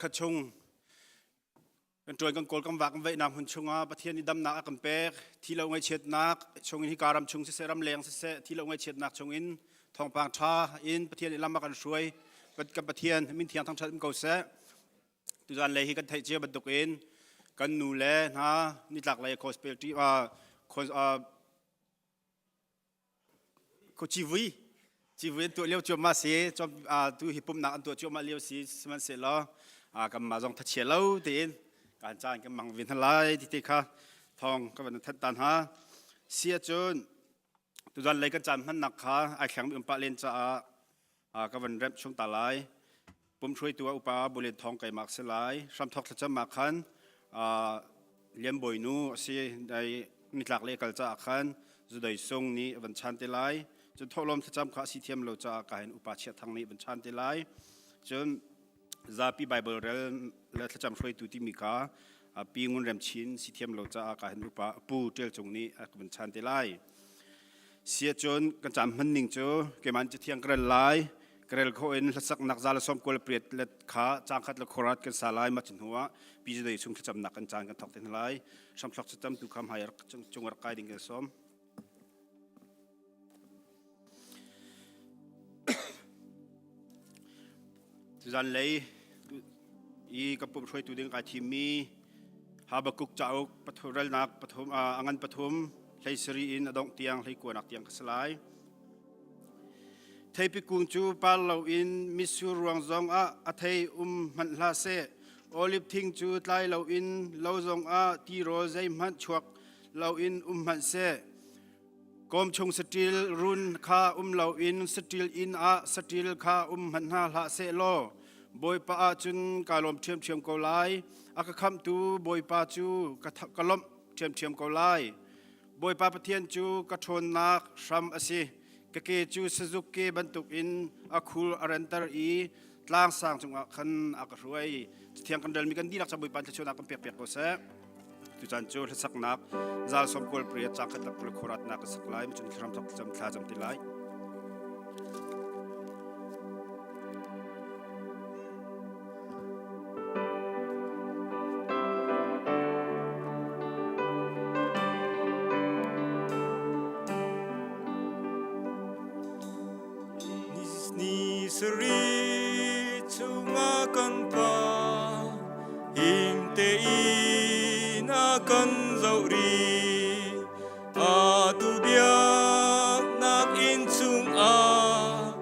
Khat chung kan ṭuan kan kawl kan vak kan veihnak hmun chungah Pathian nih damnak a kan pek. Thi lo ngaihchiatnak chungin hika ram chung siseh ram leng siseh thi lo ngaihchiatnak chungin thawngpang ṭha in Pathian nih lam a kan hruai. Kan Pathian min thiang thangṭhat um ko seh. Tuzan lei hi kan theih cia bantukin kan nu le hna nitlak lei gospel Civui civui an tuah lio cuahmah si tu hi pumhnak an tuah cuahmah lio si sihmanhsehlaw kanmah zong thachia lo tein kan caan kan mang ve hna lai ti te kha thawng ka van thanh ta hna. Si ahcun tuzan lei kan caan hmannak kha ai thlengmi um pah len caah ka van remh chung ta lai. Pum hruaitu ah upa Bulen Thawng keimah si lai. Hramthok thlacam ah khan Lian Bawi nu a si dai nitlak le kal caah khan Zudai Sung nih a van chan te lai. Cun thawhlawm thlacam kha a si thiam lo caah ka hin upa Chiah Thang nih van chan te lai. Cun zapi Bible rel le thlacam hruaitu timi kha Pi Ngun Rem Chin si thiam lo caah ka hin upa Pu Ṭial Cung nih a van chan te lai. Siahcun kan caan hman ning cu keimah nih cathiang ka rel lai. Ka rel khawh in hlasaknak za le sawm kual priat let kha caang khat le khorat kan sa lai. Mah cu hnu ah Pi Zudei chung thlacamnak kan caan kan thawk te hna lai. Hramthlok cacam tu kha hmai cung rak kai ding kan sawm. Zanlei i ka pum hruaitu ding kai thimmi Habakkuk cauk relnak pathum a ngan pathum hlei sari in a dongh tiang hlei kuanak tiang ka si lai. Theipi kung cu par loin mitsur ruang zong ah a thei um hmanh hlah seh. Olive thing cu tlai loin lo zong ah tirawl zeihmanh chuak loin um hmanh seh. Kawm chung saṭil run kha um loin saṭil inn ah saṭil kha um hmanh hna hlah sehlaw Bawipa ah cun kaa lawm ṭhiamṭhiam ko lai. A ka khamhtu Bawipa cu ka lawmh ṭhiamṭhiam ko lai. Bawipa Pathian cu ka ṭhawnnak hram a si. Ka ke cu sazuk ke bantukin a khul a renter i tlang sang cungah khan a ka hruai. Cathiang kan relmi kan dihlak ca Bawipa thluachuahnak kan pek piak ko seh. Tuchan cu hlasaknak zal som kawl pariat cang khat lak khurat nak ka sak lai cun thlam thok cam thla cam ti lai. Ni sarih chungah kan pa him tein a kan zoh rih. Atu biaknak inn chungah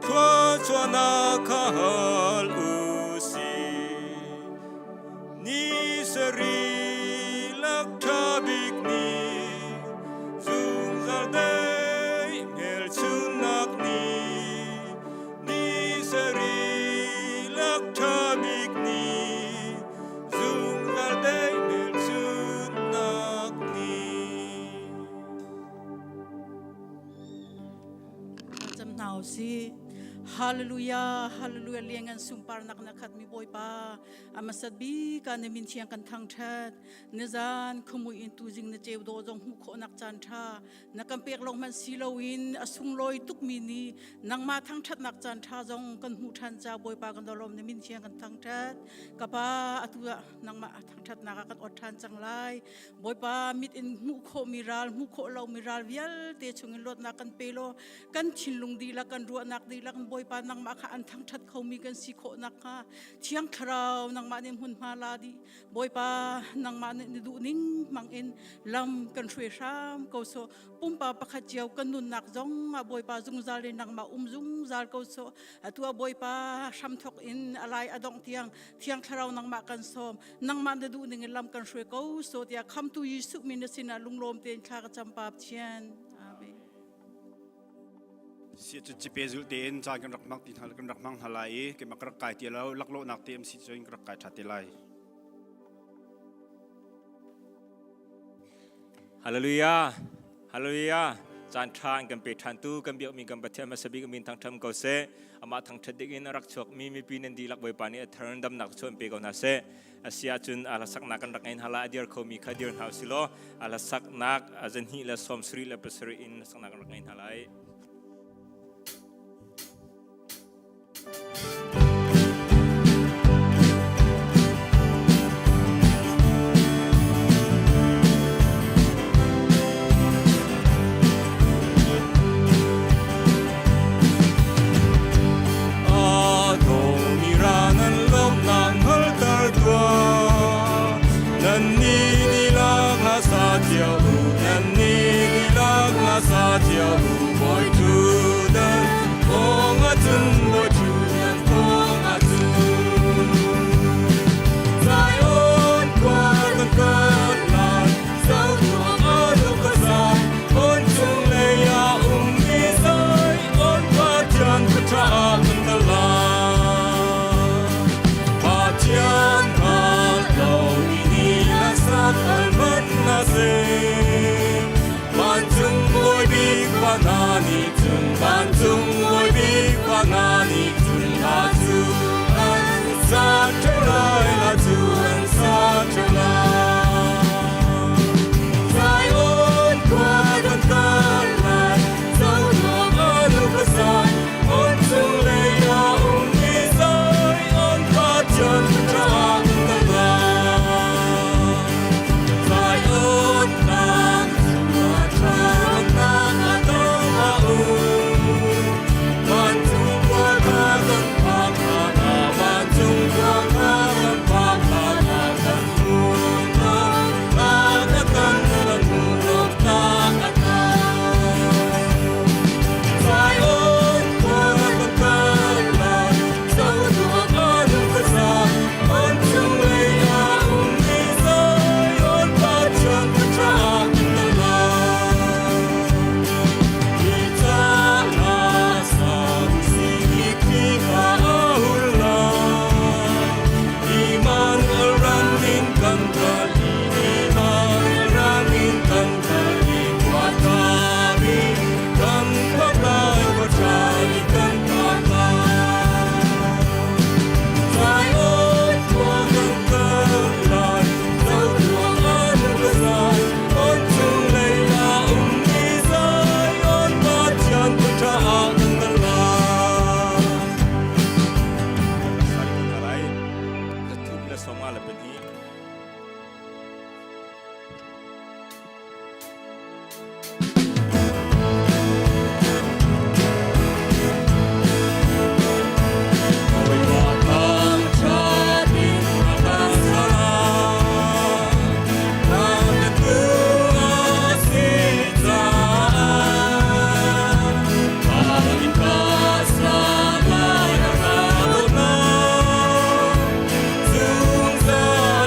thluachuahnak kha hal u sih. Ni sarih lak ṭha bik ni, zungzal dei hmelchunhnak ni. Ni sarih lak ṭha bik ni, zungzal dei hmelchunhnak ni. Cam hna u sih. Hallelujah, hallelujah, liangan sunparnak na khat mi Bawipa. Amasat bik ah na min thiang kan thangṭhat. Nizan khumui in tuzing na ceu dawh zong hmuh khawhnak caan ṭha na kan pek lawng hmanh si loin a sunglawi tukmi ni nangmah thangṭhatnak caan ṭha zong kan hmuh ṭhan ca Bawipa kan lawm na min thiang kan thangṭhat. Ka pa atu ah nangmah thangṭhatnak ah kan ot ṭhan cang lai. Bawipa mit in hmuh khawhmi ral hmuh khawh lomi ral vialte chungin luatnak kan pe law kan thinlung dihlak kan ruahnak dihlak Bawipa nangmah kha an thangṭhat khomi kan si khawh nakhnga Thiang Thlarau nangmah nih hmunhma la dih Bawipa nangmah nih na duh ning hmang in lam kan hruai hram ko so pumpa pakhat cio kan nunnak zong ah Bawipa zungzal in nangmah um zungzal ko so atu ah Bawipa hramthok in alai adongh tiang Thiang Thlarau nangmah kan sawm nangmah na duh ning in lam kan hruai ko so tiah khamtu Jesuh min na sinah lunglawm tein thla ka cam pa Pathian Amen Si cu cipe zul tein caan kan rak hmang ti hna kan rak hmang hna lai i keimah ka rak kai ti lo laklawhnak te um si cun ka rak kai ṭha te lai. Hallelujah. Hallelujah. Caan ṭha an kan pe ṭhan tu kan biakmi kan Pathian hmasa bik min thangṭhat ko seh. Amah thangṭhat ding in a rak chuakmi mipi nan dihlak Bawipa nih a thar in damnak cu an pe ko hna seh. A si ahcun a hlasaknak kan rak ngei hna lai a dir khomi kha dir hna usih law a hlasaknak zahnih le sawm sarih le pasarih in hlasaknak kan rak ngei hna lai. fa hna nih cun vancung bawi bik fa hna nih cun hla cu an sa ṭheo lai, hla cu an sa ṭheo lai. Zion khua kan kal lai, zohnuam a nu khuasa, on chung lei ah ummi Zion Pathian ṭha ah kan kal lai. Zion tlang cungah ṭhawnnak a dong a um. Vancung khua kha kan phak hlan ah, vancung khua kha kan phak hlan ah, kan hmuh lawmnak a tam, kan hmuh lawmnak a tam. Zion khua kan kal lai, zohnuam a nu khuasa, on chung lei ah ummi Zion Pathian ṭha ah kan kal lai. Hi caan ah sang si Khrihfa a hul lai. Immanuel ram in kan kal i, Immanuel ram in kan kal i, khua ṭha bik kan phak lai, khua ṭha bik kan phak lai. Zion khua kan kal lai, zohnuam a nu khuasa, on chung lei ah ummi Zion Pathian khua ṭha ah kan kal lai. Sari kan hna lai. 352. Bawipa thangṭhat in a kan salah, thangṭhattu a si caah. Innka sang lai a ra dawtnak, zungzal.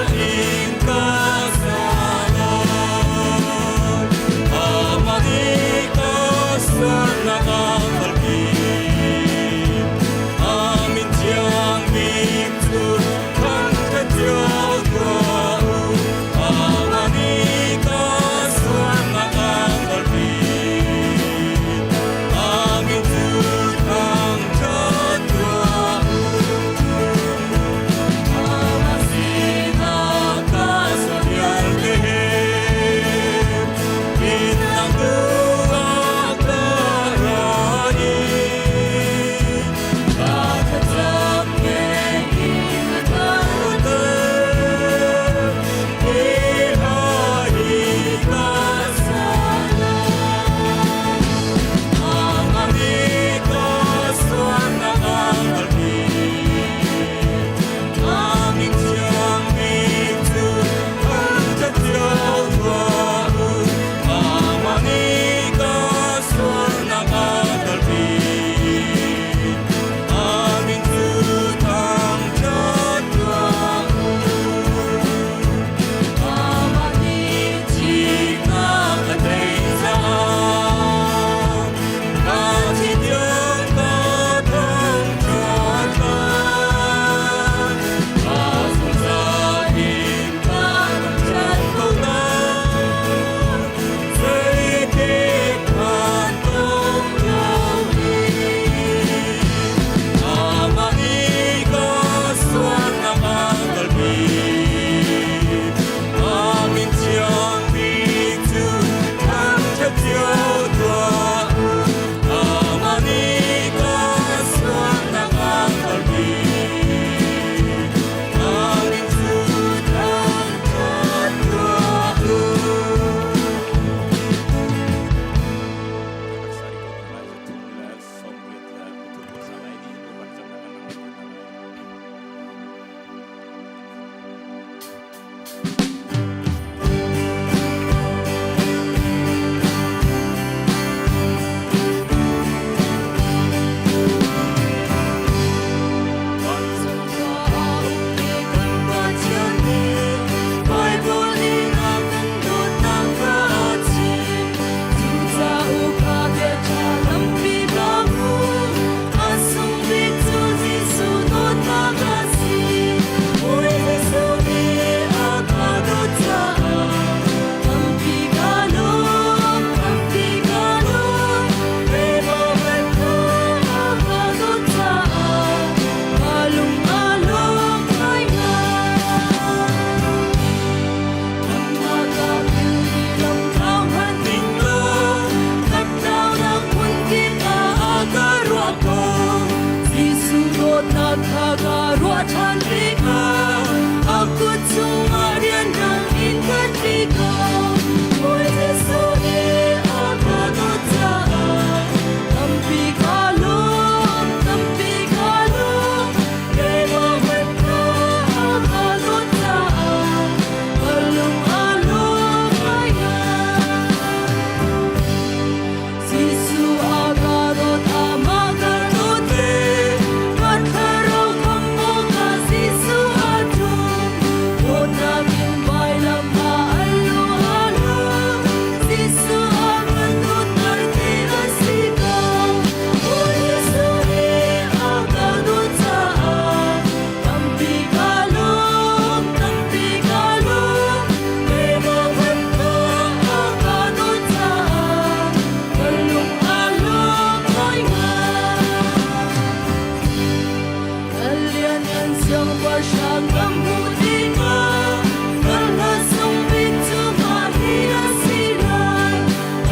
ka hmuh tikah ka hla sung bik cu mah hi a si lai.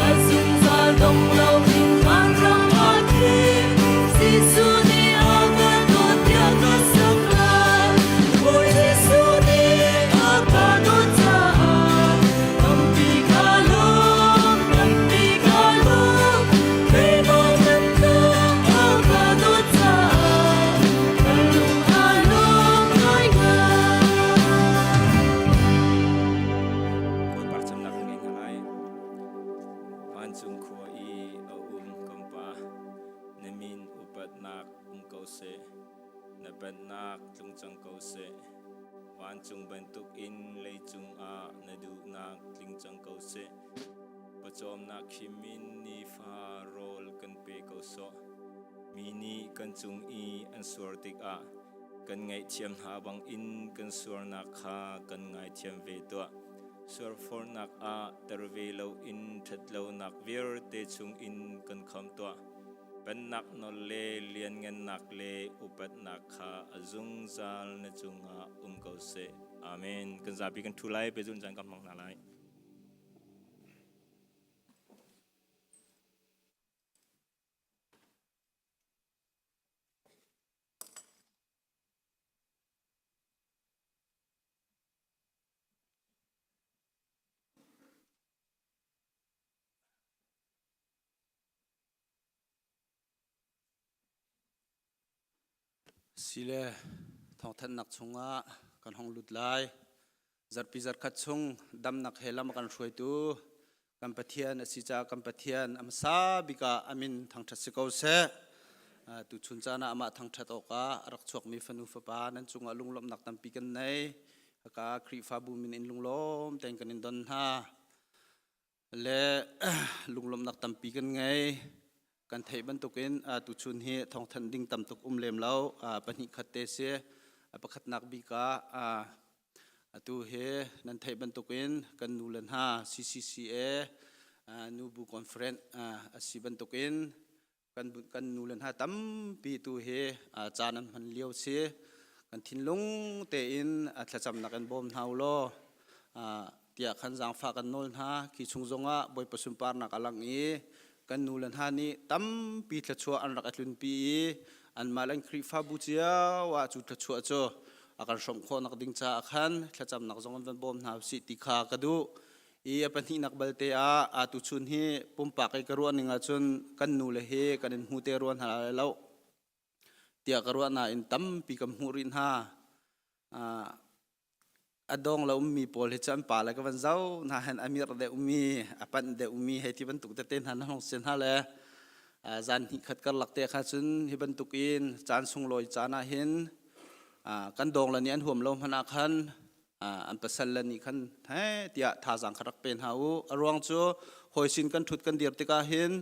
A zungzal dong loin vanram ah khin Jesuh nih a ka dawt tiah ka sak lai. Bawi Jesuh nih a ka dawt caah tampi ka lawm, tampi ka lawm. Keimah bantuk a ka dawt caah ka lung aa lawm ngaingai. Bawipa camnak kan ngei hna lai. Vancung khua i a um kan Pa, na min upatnak um ko seh. Na pennak tlung cang ko seh. Vancung bantuk in leicung ah na duhnak tling cang ko seh. Pawcawmnak khim in nifa rawl kan pe ko sawh. Mi nih kan cung i an suar tikah kan ngaihthiam hna bangin kan suarnak kha kan ngaithiam ve tuah. Suarfornak ah ter ve loin ṭhatlonak vialte chungin kan khamh tuah. Pennak nawl le lianngannak le upatnak kha a zungzal na cungah um ko seh. Amen. Kan zapi kan ṭhu lai, pehzulh caan kan hmang hna lai. Sile thawngthanhnak chungah kan hong lut lai. Zarhpi zarkhat chung damnak he lam a kan hruaitu kan Pathian a si caah kan Pathian a hmasa bik ah a min thangṭhat si ko seh. Tuchun caan ah amah thangṭhat awkah a rak chuakmi fanu fapa nan cungah lunglawmhnak tampi kan nei. Haka Khrihfabu min in lunglawm tein kan in don hna. Le lunglawmhnak tampi kan ngei. Kan theih bantukin tuchun hi thawngthanh ding tam tuk um lem lo. Pahnih khat te si. Pakhatnak bik ah atu hi nan theih bantukin kan nu le hna CCCA Nubu Conference a si bantukin kan nu le hna tampi tu hi caan an hman lio si. Kan thinlung tein thlacamnak in bawm hna u law tiah khan zaangfah kan nawl hna. Khi chung zongah Bawipa sunparnak a lang i kan nu le hna nih tampi thluachuah an rak i tlunpi i anmah le an Khrihfabu cio ah cu thluachuah cu a kan hrawmh khawhnak ding caah khan thlacamnak zong an van bawm hna usih ti kha ka duh. I a pahnihnak balte ah aa tuchun hi pumpak i ka ruah ning ahcun kan nu le hi kan in hmu te rua hna lai lo tiah ka ruah nain tampi kan hmuh rih hna. A dong lo ummi pawl hi cu an pa le ka van zoh hna hen a mir deuh mi a panh deuh mi hei ti bantuk tete hna na hong si hna le zan hnih khat karlak te kha cun hi bantuk in caan sunglawi caan ah hin kan dong le nih an huam lo hmanh ah khan an pasal le nih khan he tiah thazaang kha rak pe hna u. A ruang cu hawi sin kan ṭhut kan dir tikah hin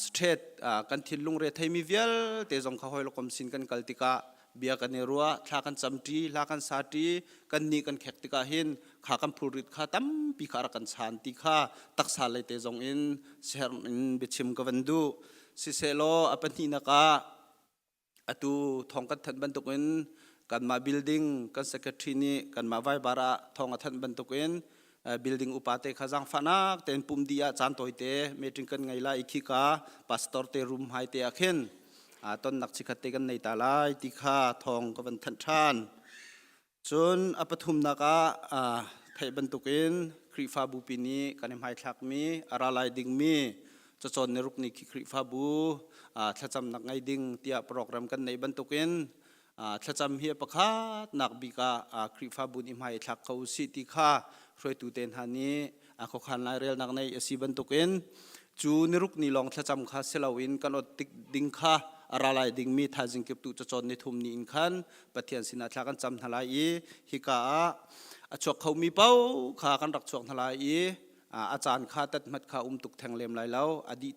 straight kan thinlung re theimi vialte zong kha hawi le kom sin kan kal tikah bia kan i ruah, thla kan camṭi, hla kan saṭi, kan nih kan khek tikah hin kha kan phurrit kha tampi kha rak kan chan ti kha taksa lei te zong in siherh in biachim ka van duh. Sisehlaw a pahnihnak ah Atu thawng kan thanh bantukin kanmah building kan secretary nih kanmah Viber ah thawng a thanh bantukin building upa te kha zaangfahnak tein pum dih ah caan tawite meeting kan ngei lai i khika pastor te room hmai te ah khin tonnak chikhat te kan nei ta lai ti kha thawng ka van thanh ṭhan. Cun a pathumnak ah theih bantukin Khrihfabu pi nih kan i hmaithlakmi a ra lai dingmi cacawn ni ruk ni khi Khrihfabu thlacamnak ngei ding tiah program kan neih bantukin thlacam hi a pakhatnak bik ah Khrihfabu nih hmai i thlak kho usih ti kha hruaitu te hna nih khuakhan lairelnak neih a si bantukin cu niruk ni lawng thlacam kha si loin kan ot tik ding kha a ra lai dingmi thaizing kiptu cacawn ni thum ni in khan Pathian sinah thla kan cam hna lai i hika ah a chuak khomi paoh kha kan rak chuak hna lai i a caan kha tathmat kha um tuk theng lem lai lo. A dih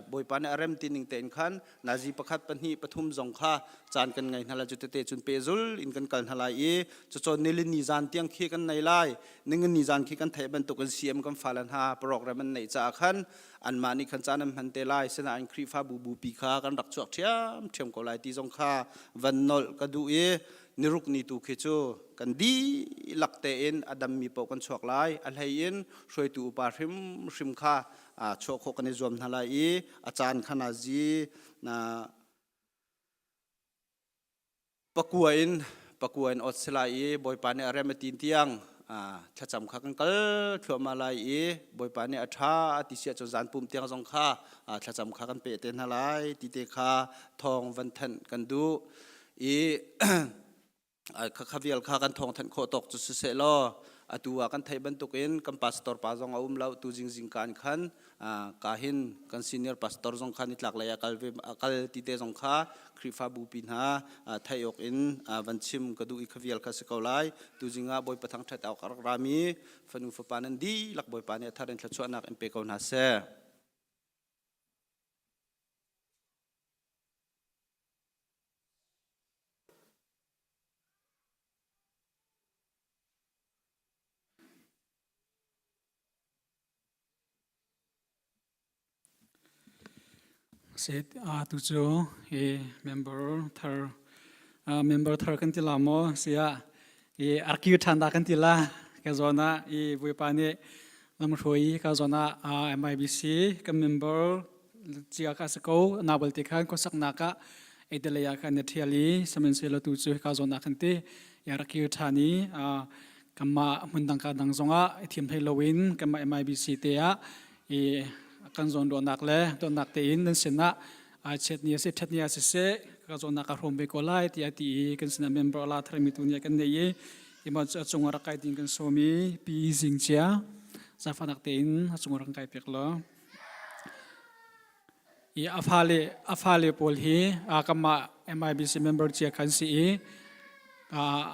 Bawipa nih a rem ti ning tein khan nazi pakhat pahnih pathum zong kha caan kan ngei hna lai. Cu tete cun pehzul in kan kal hna lai i cucawn nilin ni zan tiang khi kan nei lai. Ningin ni zan khi kan theih bantuk in CM kan fale hna program an neih caah khan anmah nih khan caan an hman te lai. Sinain Khrihfabu bupi kha kan rak chuak ṭhiamṭhiam ko lai ti zong kha van nolh ka duh i. Niruk ni tu khi cu kan dihlak tein a dammi paoh kan chuak lai. A hlei in hruaitu upa hrimhrim kha chuah khawh kan i zuam hna lai i a caan kha nazi na pakua in pakua in ot si lai i Bawipa nih a rem a tin tiang thlacam kha kan kal thluahmah lai i Bawipa nih a ṭha a ti si ahcun zan pum tiang zong kha thlacam kha kan peh te hna lai ti te kha thawng van thanh kan duh i kha vial kha kan thawng thanh khawh tawk cu siseh law atu ah kan theih bantukin kan pastor pa zong a um lo tu zingzing kaan khan ka hin kan senior pastor zong kha nitlak lei a kal ve a kal ti te zong kha Khrihfabu pi hna theih awk in van chim ka duh i kha vial kha si ko lai. Tuzing ah Bawipa thangṭhat awk a rak rami fanu fapa nan dihlak Bawipa nih a thar in thluachuahnak in pe ko hna seh. Set tu cu hi member thar member thar kan ti la maw siah i arkiu ṭhan dah kan ti la ka zawn ah i Bawipa nih lamhruai ka zawn ah MIBC kan member cia ka si ko na balte khan khuasaknak ah eidalei ah khan na ṭhial i sihmanhsehlaw tu cu ka zawn ah khan ti i arkiu ṭhan i kanmah hmundang ka dang zongah i thiam hlei loin kanmah MIBC te ah i kan zawnruahnak le dawtnak tein nan sinah chiat ni a si ṭhat ni ah siseh ka zawnnak ka hrawm ve ko lai tiah ti i kan sinah member ala tharmi tu nih kan nei i ima cu a cung ah rak kai ding kan sawm i pi zing chia zaangfahnak tein a cung ah rak kai piak law I a fale a fale pawl hi kanmah MIBC member cia khan si i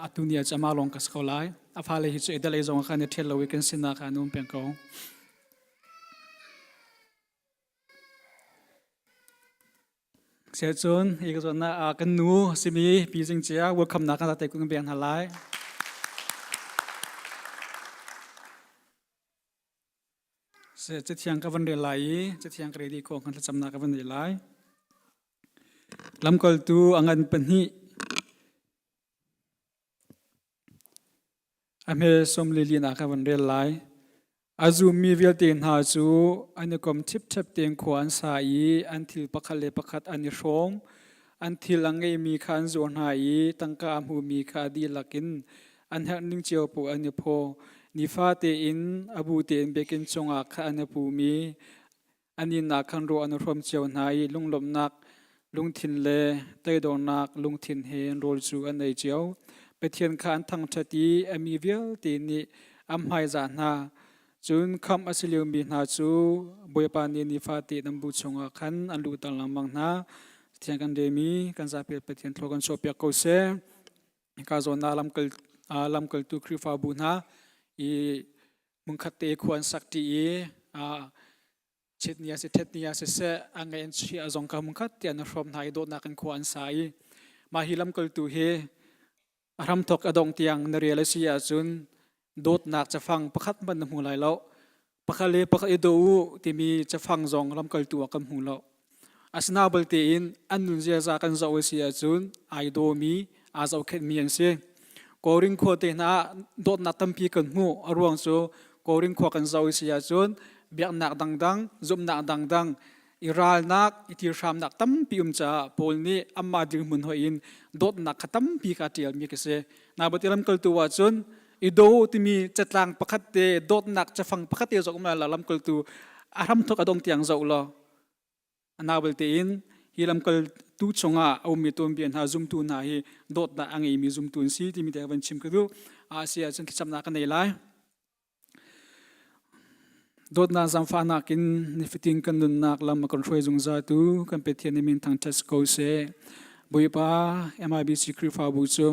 atu ni ah cu amah lawng ka si ko lai. A fale hi cu idalei zong ah khan i ṭhial lo i kan sinah khan an um peng ko. Siahcun hi ka zawn ah kan nu simi Pi Zing Cia welcome nak kan te kun beng hna lai. Cathiang ka van rel lai i cathiang ka rel i khawh kan thlacamnak ka van nei lai. Lamkaltu a ngan pahnih a hme som li li nak ka van rel lai. A zummi vialte hna cu an i kom ṭhipṭhep tein khua an sa i an thil pakhat le pakhat an i hrawm. An thil a ngeimi kha an zuar hna i tangka a hmumi kha a dihlak in an herh ning cio paoh an i phaw. Nifate in a bu tein biakinn chungah khan an i pum i an inn ah khan ruah an i hrawm cio hna i lunglawmhnak lungthin le toidornak lungthin he rawl cu an ei cio. Pathian kha an thangṭhat i a mi vialte nih an hmaizah hna. Cun khamh a si liomi hna cu Bawipa nih nifate nan bu chungah khan an luhter lengmang hna. Pathian kan remi kan zapi Pathian thlua kan chuahpiak ko seh. Hika zawn ah lamkal, lamkaltu Khrihfabu hna i hmunkhat te khua an sak ṭi i chet ni ah si ṭhet ni ah siseh a ngeih an chiah zong kha hmunkhat te an hrawm hna i dawtnak in khua an sa i mah hi lamkaltu hi a hramthawk a dongh tiang na rel a si ahcun dawtnak cafang pakhat hmanh na hmu lai lo. Pakhat le pakhat i daw u timi cafang zong lamkaltu ah kan hmu lo. Asina balte in an nun ziaza kan zoh a si ahcun ai dawmi, aa zohkhenhmi an si. Korin khua te hna ah dawtnak tampi kan hmuh. A ruang cu Korin khua kan zoh a si ahcun biaknak dangdang, zumhnak dangdang, i ralnak, i tirhramnak tampi um caah Paul nih amah dirhmun hoih in dawtnak kha tampi kha a ṭialmi ka si. Nabati lamkaltu ahcun i do timi catlang pakhat te dawtnak cafang pakhat te zong um la lamkaltu a hramthok a dong tiang zoh law anau belte in hi lamkaltu chungah a ummi tuanbia hna zumtu hna hi dawtnak a ngeimi zumtu an si timi te van chim ka duh a si ahcun thlacamnak ka nei lai. Dawtnak zaangfahnak in nifatin kan nunnak lam a kan hruai zungzaltu kan Pathian nih min thangṭhat si ko seh. Bawipa MIBC Khrihfabu cu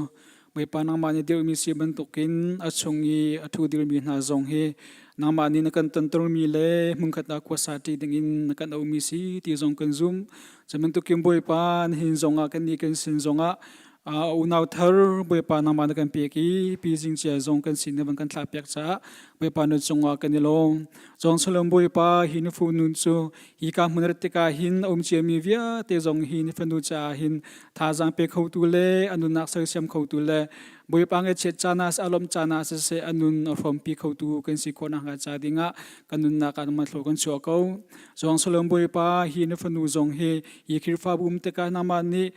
Bawipa nangmah nih dirhmi si bantukin a chung i a ṭhu dirmi hna zong hi nangmah nih na kan tontermi le hmunkhat ah khuasa ṭi dingin na kan auhmi si ti zong kan zumh. Cu bantukin Bawipa nihin zongah kannih kan sin zongah Unau thar Bawipa nangmah na kan pek i pi zing cia zong kan sin na van kan thlah piak caah Bawipa na cungah kan i lawm. Zawng Solomon Bawipa hi na fu nun cu hi ka hmun rat tikah hin a um ciami vialte zong hi na fanu caah hin thazaang pe khotu le a nunnak sersiam khotu le Bawipa ngaihchiat caan ah a lawmh caan ah siseh a nun a hrawmpi khotu kan si khawh nakhnga ca dingah kan nunnak ah nangmah thlaw kan chuah ko. Zawng Solomon Bawipa hi na fanu zong hi hi Khrihfabu um tikah nangmah nih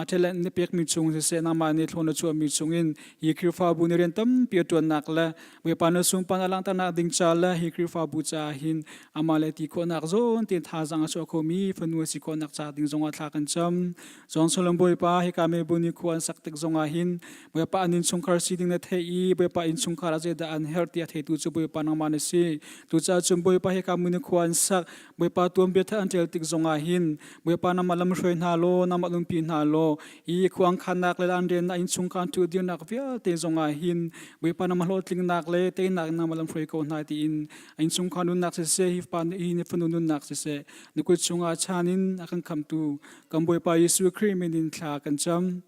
talent na pekmi chung siseh nangmah nih thlawn na chuahmi chungin hi Khrihfabu nih rian tampi a ṭuannak le Bawipa na sunparnak langhternak ding ca le hi Khrihfabu caah hin amah le ti khawhnak zawn tein thazaang a chuah khomi fanu a si khawhnak ca ding zongah thla kan cam. Zawng Solomon Bawipa hika mibu nih khua an sak tik zongah hin Bawipa an innchungkhar si ding na theih i Bawipa innchungkhar ah zeidah an herh ti a theitu cu Bawipa nangmah na si. Tucaah cun Bawipa hika mu nih khua an sak Bawipa tuanbia thar an ṭial tik zongah hin Bawipa nangmah lamhruai hna law nangmah lumpi hna law hi khuang khannak le an rian innchungkhar an ṭhudirnak vialte zongah hin Bawipa nangmah hlawhtlingnak le teinak in nangmah lamhruai ko hna tiin innchungkhar nunnak siseh hi pa hi ni fanu nunnak siseh na kut chungah chan in a kan khamtu kan Bawipa Jesuh Khrih min in thla kan cam.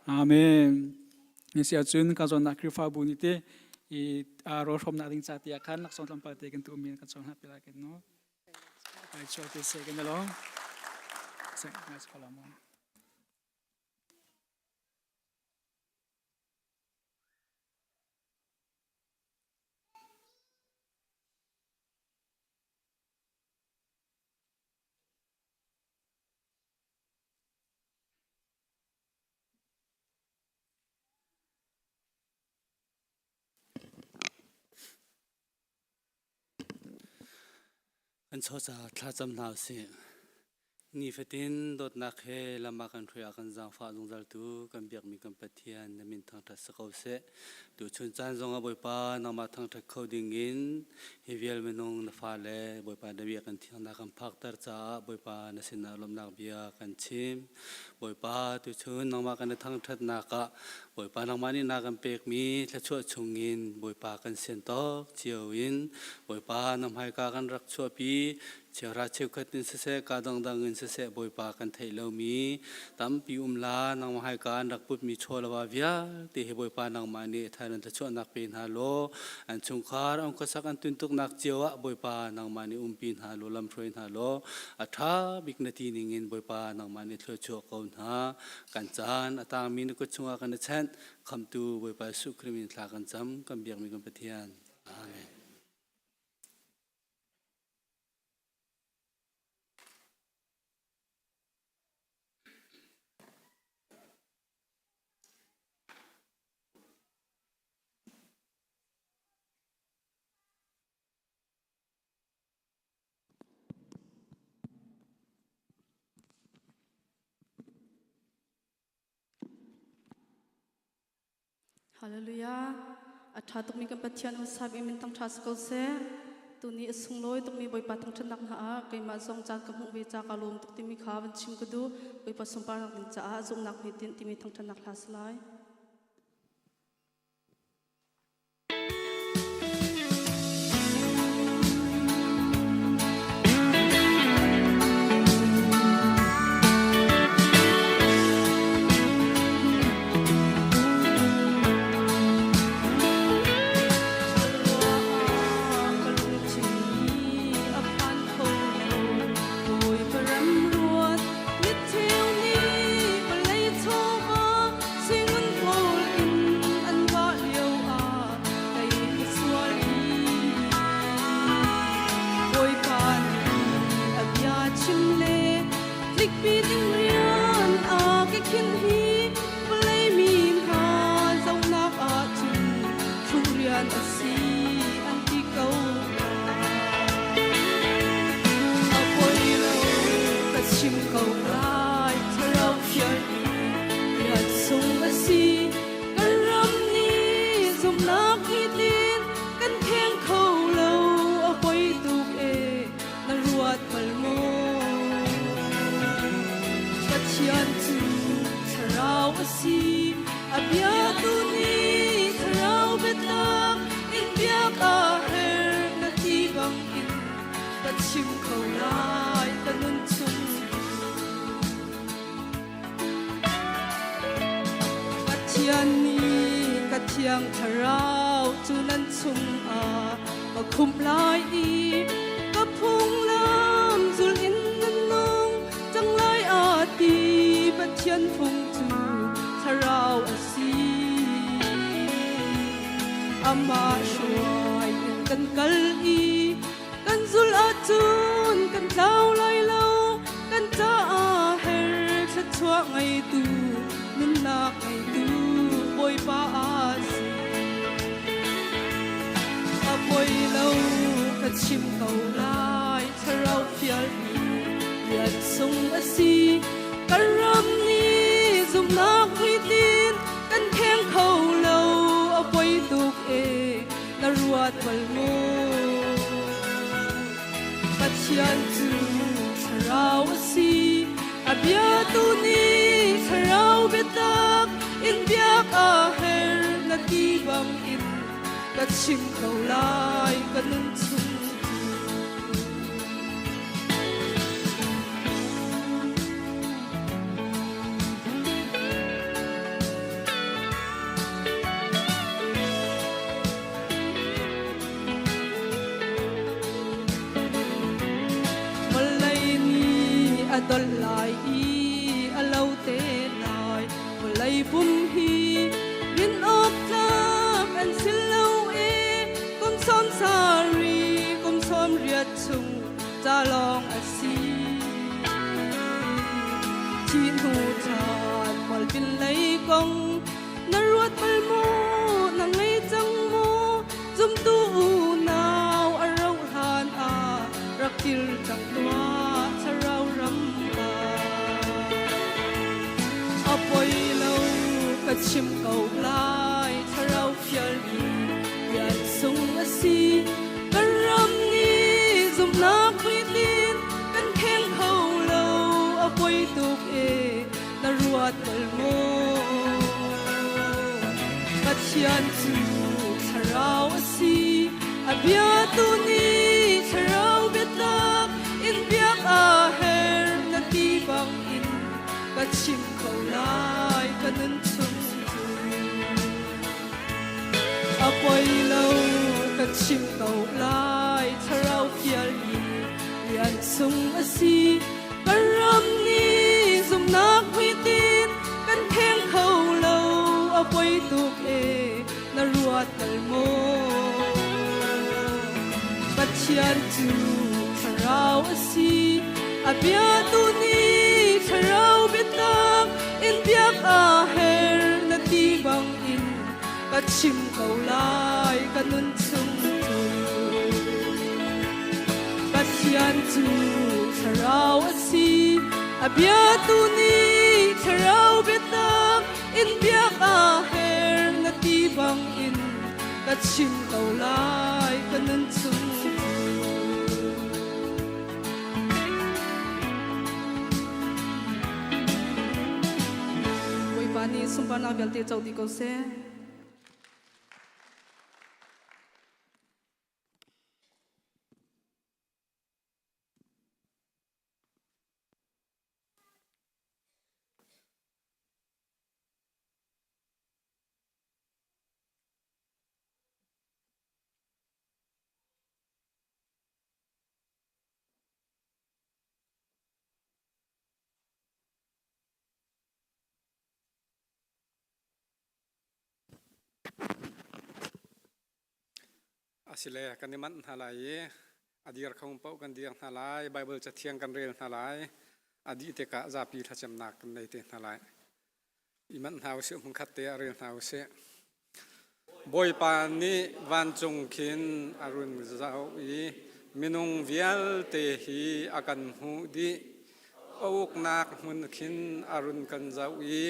Amen. Ni si ahcun ka zawnnak Khrihfabu nih te i rawlhrawmnak ding ca tiah khan laksawng tlawmpal te kan tuahmi kan cawng hna pi lai kan no. Ai chuak te se kan lo. Se ngai ko mo. Kan chawca thlacam hna usih. Nifatin dawtnak he lam ah kan hruai ah kan zaangfah zungzaltu kan biakmi kan Pathian na min thangṭhat si ko seh. Tuchun caan zongah Bawipa nangmah thangṭhat kho dingin hi vial minung na fale Bawipa na bia kan thiangnak kan phakter caah Bawipa na sinah lawmhnak bia kan chim. Bawipa tuchun nangmah kan i thangṭhatnak ah Bawipa nangmah nih na kan pekmi thluachuah chungin Bawipa kan sian tawk cio in Bawipa na hmaika kan rak chuahpi cheuhra cheukhat in siseh ka dangdang in siseh Bawipa kan theih lomi tampi um la nangmah hmaika an rak putmi chawlava vialte hi Bawipa nangmah nih thar in thluachuahnak pe hna law an chungkhar an khuasak an tuntuknak cio ah Bawipa nangmah nih umpi hna law lamhruai hna law a ṭha bik na ti ningin Bawipa nangmah nih thluachuah ko hna. Kan caan a tangmi na kut chungah kan i chanh. Khamhtu Bawipa Jesuh Khrih min thla kan cam. Kan biakmi kan Pathian. Amen. Hallelujah. A ṭha tukmi kan Pathian hmasab in min thangṭha si ko seh. Tuni a sunglawi tukmi Bawipa thangṭhatnak hna ah keimah zong caan ka hmuh ve ca ka lawm tuk timi kha van chim ka duh. Bawipa sunparnak ding caah zumhnak hmuitinh timi thangṭhatnak hla si lai. Tlikpi ding rian a ka khin hi vawlei mi hna zohnak ahcun hruh rian a si an ti ko. A poi lo ka chim ko lai thlarau fial rian sung a si kan ram nih zumhnak hi tin kan kheng kho lo a poi tuk e na ruat bal maw? Pathian cu thlarau a si, a biatu nih thlarau biatak in biak a herh na ti bangin ka chim ko lai ka nun chung. ka khumh lai i ka phunglam zul in nan nung cang lai a ti. Pathian phung cu thlarau a si. Amah hruai in kan kal i kan zulh ahcun kan tlau lai lo. Kan caah her thluachuah ngeitu nunnak ngeitu Bawipa a si. A poi lo ka chim ko lai thlarau fialmi rian sung a si. Kan ram nih zumhnak hmuitin kan kheng kho lo a poi tuk e na ruat bal maw? Pathian cu thlarau a si. A bia tu nih thlarau biatak in biak a her na ti bang in ka chim ko lai ka nun chung cu. Vawlei nih a dolh lai i a lo te lai. Vawlei pum hi rin awk tlak an si lo i kum sawm sarih kum 80 chung ca lawng a si. Thih hnu ṭhan mualpin lei kong na ruat bal maw? Na ngei cang maw? Zumtu unau a rauh hlan ah rak kir cang tuah thlarau ram ah. A poi lo ka chim ko lai thlarau fialmi rian sung a si. Kan ram nih zumhnak hmuitlin kan kheng kho lo a poi tuk e na ruat bal maw? Pathian cu thlarau a si. A bia tu nih thlarau biatak in biak a her na ti bang in ka chim ko lai ka nun chung cu. A poi lo ka chim ko lai thlarau fialmi rian sung a si. Kan ram nih zumhnak hmuitin kan kheng kho lo a poi tuk e na ruat bal maw? Pathian cu thlarau a si. A bia tu nih thlarau biatak in biak a her na ti bang in ka chim ko lai ka nun chung cu. Pathian cu thlarau a si. A bia tu nih thlarau biatak in biak a her na ti bang in ka chim ko lai ka nun chung cu. Bawipa nih sunparnak vialte co dih ko seh. Asile kan i manh hna lai i a dir kho paoh kan dir hna lai. Bible cathiang kan rel hna lai. A dih tikah zapi thlacamnak kan nei te hna lai. I manh hna usih, hmunkhat te ah rel hna usih. Bawipa nih vancung khin a run zoh i minung vialte hi a kan hmuh dih. A uknak hmun khin a run kan zoh i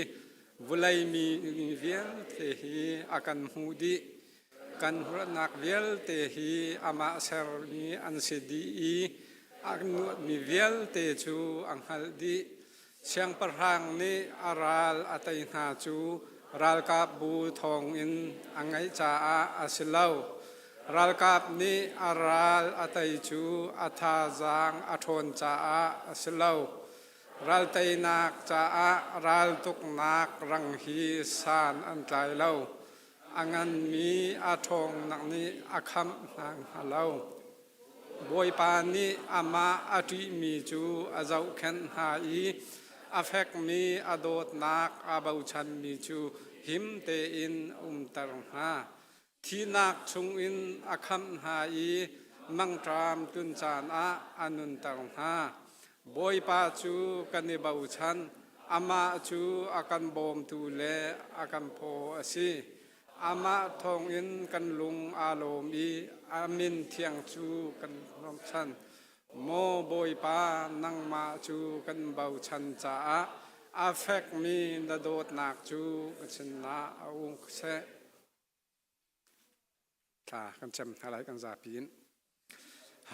vawlei mi vialte hi a kan hmuh dih. Kan ruahnak vialte hi amah sermi an si dih i a nuahmi vialte cu a hngalh dih. Siangpahrang nih a ral a tei hna cu ralkapbu thawngin a ngeih caah a si lo. Ralkap nih a ral a tei cu a thazaang a ṭhawn caah a si lo. Ralteinak caah raltuknak rang hi san an tlai lo. A nganmi a ṭhawngnak nih a khamh hna hnga lo. Bawipa nih amah a ṭihmi cu a zohkhenh hna i a fekmi a dawtnak aa bochanmi cu him tein a umter hna. Thihnak chungin a khamh hna i mangṭam tlun caan ah a nunter hna. Bawipa cu kan i bochan, amah cu a kan bawmtu le a kan phaw a si. Amah thawngin kan lung aa lawm i a min thiang cu kan lawmhchan. Maw Bawipa, nangmah cu kan bochan caah a fekmi na dawtnak cu ka sinah a um seh. Thla kan cem hna lai kan zapi in.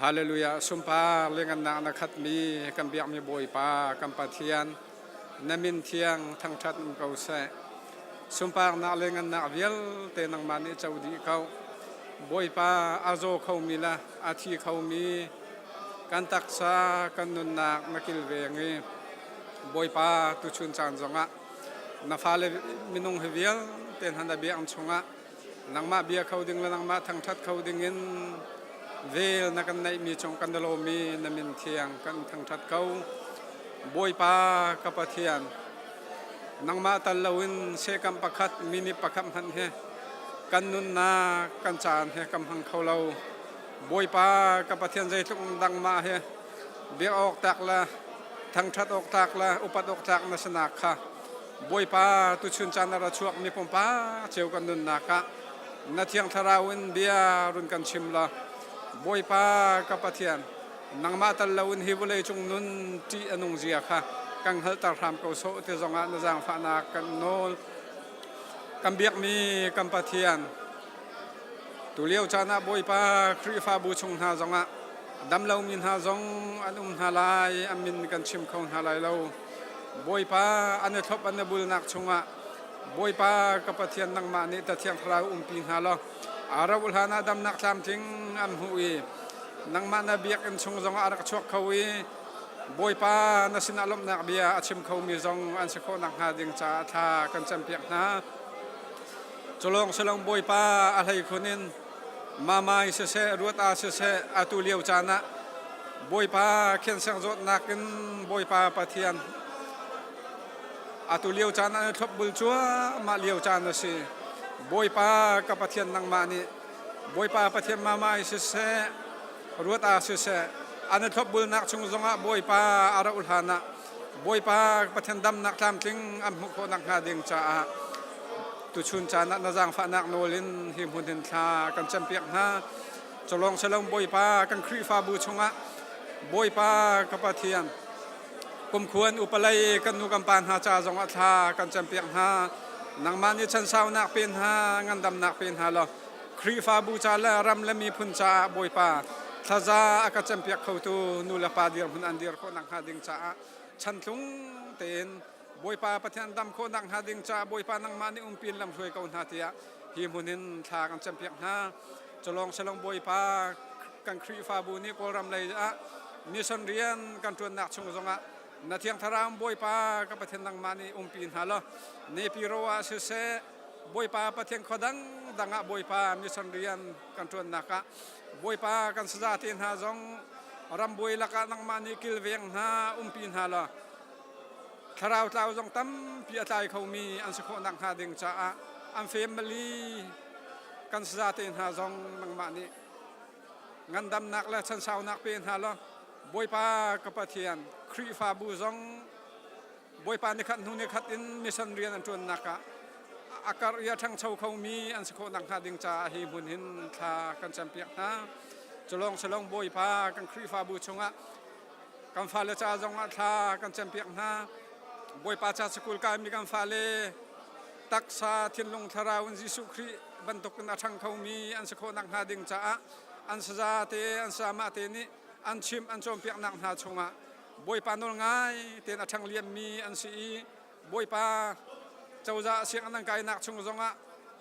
Hallelujah. Sunpar le ngannak na khatmi kan biakmi Bawipa kan Pathian na min thiang thangṭhat um ko seh. Sunparnak le ngannak vialte nangmah nih co dih ko. Bawipa a zaw khomi le a thi khomi kan taksa kan nunnak na kilveng i Bawipa tuchun caan zongah na fale minung hi vialte hna na biakinn chungah nangmah bia kho ding le nangmah thangṭhat kho ding in vel na kan neihmi cung kan i lawm i na min thiang kan thangṭhat ko. Bawipa ka Pathian, nangmah tal loin sehkam pakhat minute pakhat hmanh hi kan nunnak kan caan he kan hmang kho lo. Bawipa ka Pathian zeitluk dangmah hi biak awk tlak le thangṭhat awk tlak le upat awk tlak na sinak kha Bawipa tuchun caan a ra chuakmi pumpak cio kan nunnak ah na Thiang Thlarau in bia run kan chim law Bawipa ka Pathian nangmah tal loin hi vawlei cung nun ṭih a nung zia kha kan hngalhter hram ko sawh ti zongah na zaangfahnak kan nawl. Kan biakmi kan Pathian tulio caan ah Bawipa Khrihfabu chung hna zongah damlomi hna zong an um hna lai an min kan chim kho hna lai lo. Bawipa an i thlop an i bulnak chungah Bawipa ka Pathian nangmah nih ta Thiang Thlarau umpi hna law a rauh hlan ah damnak tlamtling an hmuh i nangmah na biakinn chung zongah a rak chuak kho i Bawipa na sinah lawmhnak bia a chim khomi zong an si khawh nakhnga ding caah thla kan campiak hna. Culawng silong Bawipa a hleikhun in Mamai siseh, Ruata siseh, atu lio caan ah Bawipa khianseng zawtnak in Bawipa Pathian atu lio caan ah thlopbul cuahmah lio caan a si. Bawipa ka Pathian nangmah nih Bawipa Pathian Mamai siseh, Ruata siseh, an i thlopbulnak chung zongah Bawipa a rauh hlan ah Bawipa Pathian damnak tlamtling an hmuh khawh nakhnga ding caah tuchun caan ah na zaangfahnak nawl in hi hmun hin thla kan campiak hna. Culawng silong Bawipa kan Khrihfabu chungah Bawipa ka Pathian kumkhuan upalei kan nu kan pa hna ca zongah thla kan campiak hna. Nangmah nih chansaunak pe hna, ngandamnak pe hna law Khrihfabu ca le ram le miphun caah Bawipa thlaza a ka campiak khotu nu le pa dirhmun an dir khawh nakhnga ding caah chantlung tein Bawipa Pathian dam khawh nakhnga ding caah Bawipa nangmah nih umpi in lamhruai ko hna tiah hi hmun in thla kan campiak hna. Culawng silong Bawipa kan Khrihfabu nih Kawlram lei ah mission rian kan ṭuannak chung zongah na Thiang Thlarau Bawipa ka Pathian nangmah nih umpi hna law Nepiro ah siseh Bawipa Pathian khua dangdang ah Bawipa mission rian kan ṭuannak ah Bawipa kan saza te hna zong rambuai lakah nangmah nih kilveng hna umpi hna law thlarau tlau zong tampi a tlai khomi an si khawh nakhnga ding caah an family kan saza te hna zong nangmah nih ngandamnak le chansaunak pe hna law Bawipa ka Pathian Khrihfabu zong Bawipa nikhat hnu nikhat in mission rian an ṭuannak ah a karh i a ṭhangcho khomi an si khawh nakhnga ding caah hi hmun hin thla kan campiak hna. Culawng silong Bawipa kan Khrihfabu chungah kan fale ca zongah thla kan campiak hna. Bawipa ca sikul kaimi kan fale taksa thinlung thlarau in Jesuh Khrih bantukin a ṭhang khomi an si khawh nakhnga ding caah an saza te an sama te nih an chimh an cawnpiaknak hna chungah Bawipa nawl ngai tein a ṭhang liammi an si i Bawipa cozah sianginn an kainak chung zongah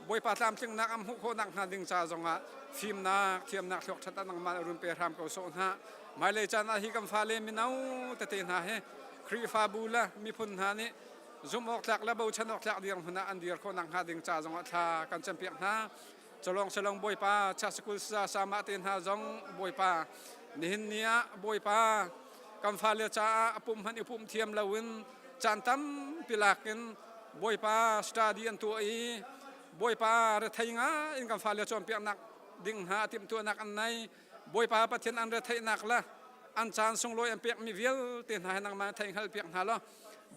Bawipa tlamtlingnak an hmuh khawh nakhnga ding ca zongah fimnak thiamnak thluak ṭhat ah nangmah run pe hram ko sawh hna. Hmailei caan ah hi kan fale mino tete hna hi Khrihfabu le miphun hna nih Zumh awk tlak le bochan awk tlak dirhmun ah an dir khawh nakhnga ding ca zongah thla kan campiak hna. Culong silong Bawipa Chasikul sa sama te hna zong Bawipa nihin ni ah Bawipa kan fale caah a pum hmanh i pumh thiam loin caan tampi lak in Bawipa study an tuah i Bawipa rethei ngai in kan fale cawnpiaknak ding hna timhtuahnak an nei. Bawipa Pathian an retheihnak le an caan sunglawi an pekmi vialte hna hi nangmah thei hngal piak hna law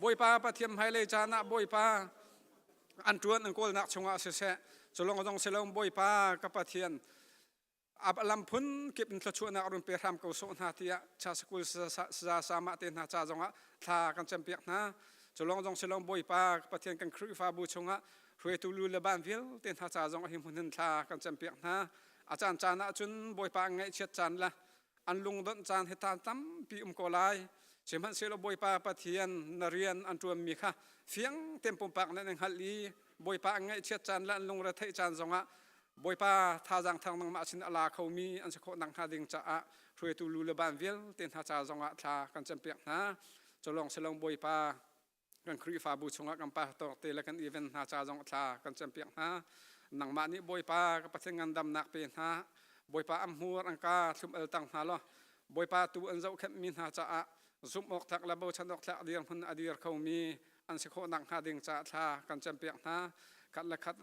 Bawipa Pathian hmailei caan ah Bawipa an ṭuan an kawlnak chungah siseh culong zong si lo Bawipa ka Pathian a lam phun kip in thluachuahnak run pe hram ko sawh hna tiah cha sakul saza sama te hna ca zongah thla kan campiak hna culong zong si lo Bawipa ka Pathian kan Khrihfabu chungah hruaitu lu le ban vialte hna ca zong hi hmun hin thla kan campiak hna A caan caan ah cun Bawipa an ngaihchiat caan le an lungdonh caan hi tan tampi um ko lai. Sihmanhsehlaw Bawipa Pathian na rian an ṭuanmi kha fiang tein pumpak nih an hngalh i Bawipa an ngaihchiat caan le an lungretheih caan zongah Bawipa thazaang thar nangmah sin a la khomi an si khawh nakhnga ding caah hruaitu lu le ban vialte hna ca zongah thla kan campiak hna. Culawng silong Bawipa kan Khrihfabu chungah kan pastor te le kan event hna ca zong thla kan campiak hna. Nangmah nih Bawipa ka Pathian ngandamnak pe hna. Bawipa an hmur an ka thlum el tang hna law Bawipa tu an zohkhenhmi hna caah zumh awk tlak le bochan awk tlak dirhmun a dir khomi an si khawh nakhnga ding caah thla kan campiak hna. Khat le khat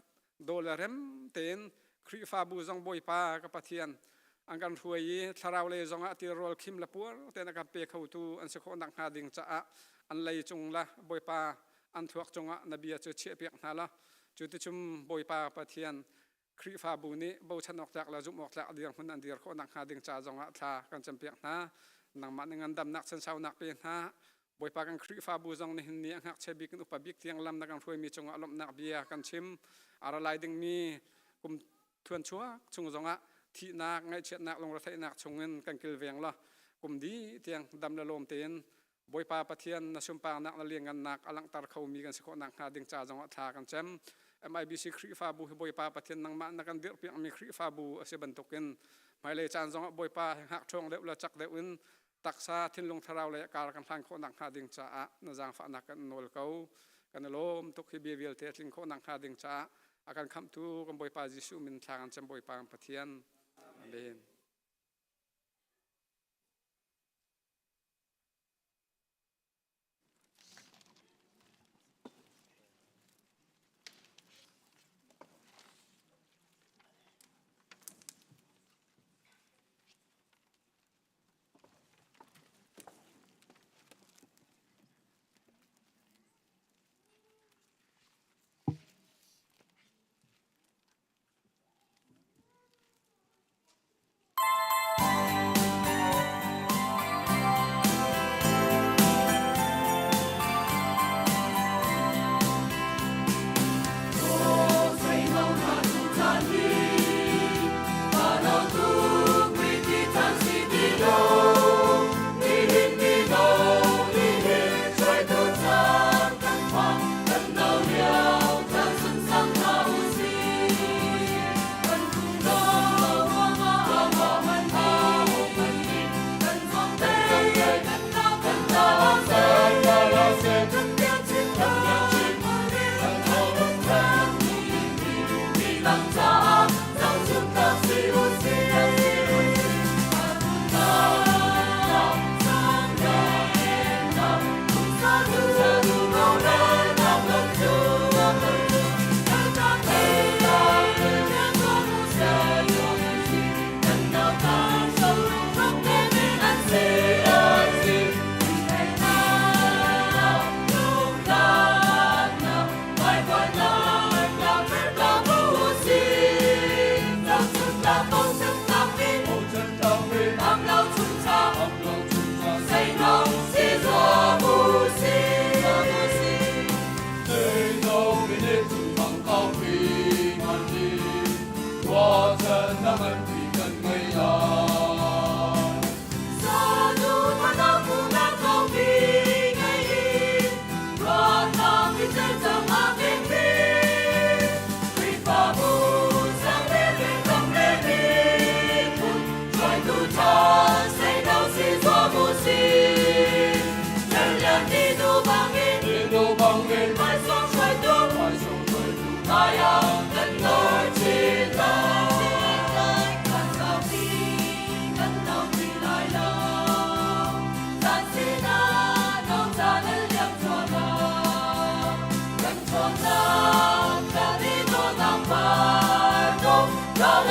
daw le rem tein Khrihfabu zong Bawipa ka Pathian an kan hruai i thlarau lei zongah tilrawl khim le puar tein a kan pe khotu an si khawh nakhnga ding caah an lei cung le Bawipa an thluak cungah na bia cu chiahpiak hna law cu ticun Bawipa Pathian Khrihfabu nih bochan awk tlak le zumh awk tlak dirhmun an dir khawh nakhnga ding ca zongah thla kan campiak hna. Nangmah nih ngandamnak chansaunak pe hna. Bawipa kan Khrihfabu zong nihin ni a ngakchia bik in upa bik tiang lam na kan hruaimi cungah lawmhnak bia kan chim. A ra lai dingmi kum thuan chuak chung zongah thihnak, ngaihchiatnak, lungretheihnak chungin kan kilveng law kum dih tiang dam le lawm tein Bawipa Pathian na sunparnak na lianngannak a langhter khomi kan si khawh nakhnga ding ca zongah thla kan cem. MIBC Khrihfabu hi Bawipa Pathian nangmah na kan dirhpiakmi Khrihfabu a si bantukin hmailei caan zongah Bawipa hi hngak ṭhawng deuh le cak deuh in taksa thinlung thlarau lei kar kan hlan khawh nakhnga ding caah na zaangfahnak kan nawl ko. Kan i lawm tuk hi bia vialte a tling khawh nakhnga ding caah a kan khamhtu kan Bawipa Jesuh min thla kan cem Bawipa kan Pathian. Amen.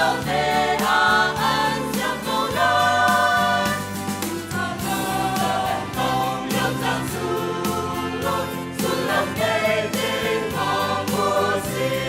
lo te ah an siam ko lai. Lio caan sunglawi sullam ngei ding hmang u sih.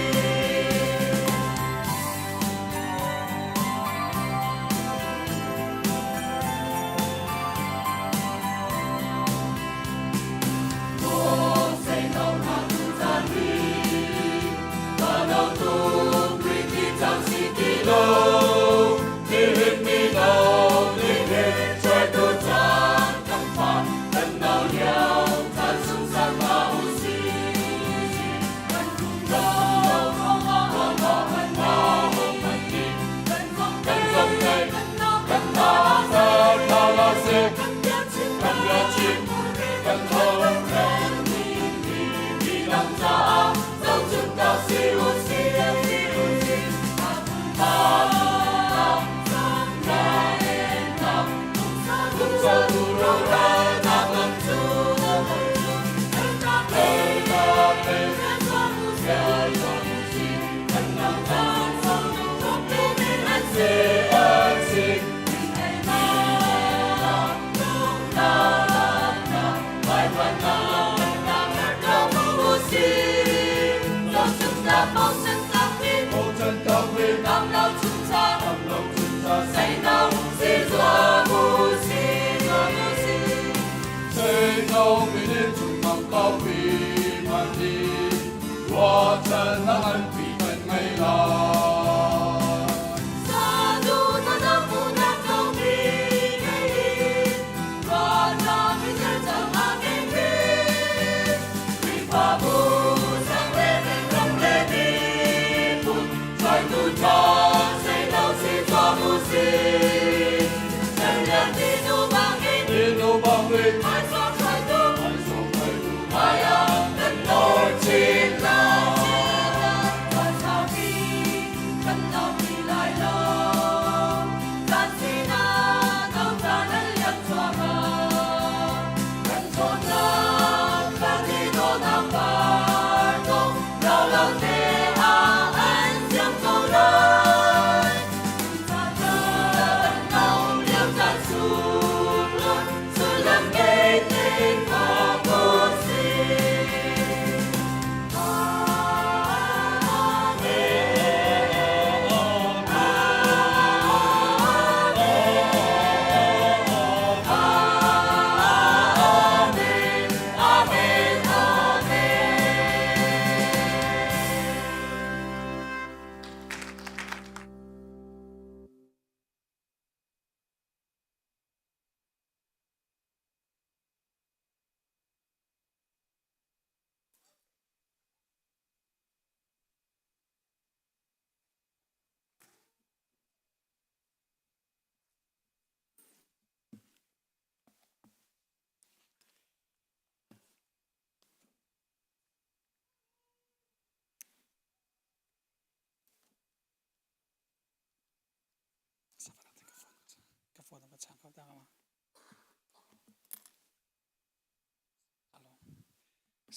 Ka phone a va chang kho ta ma.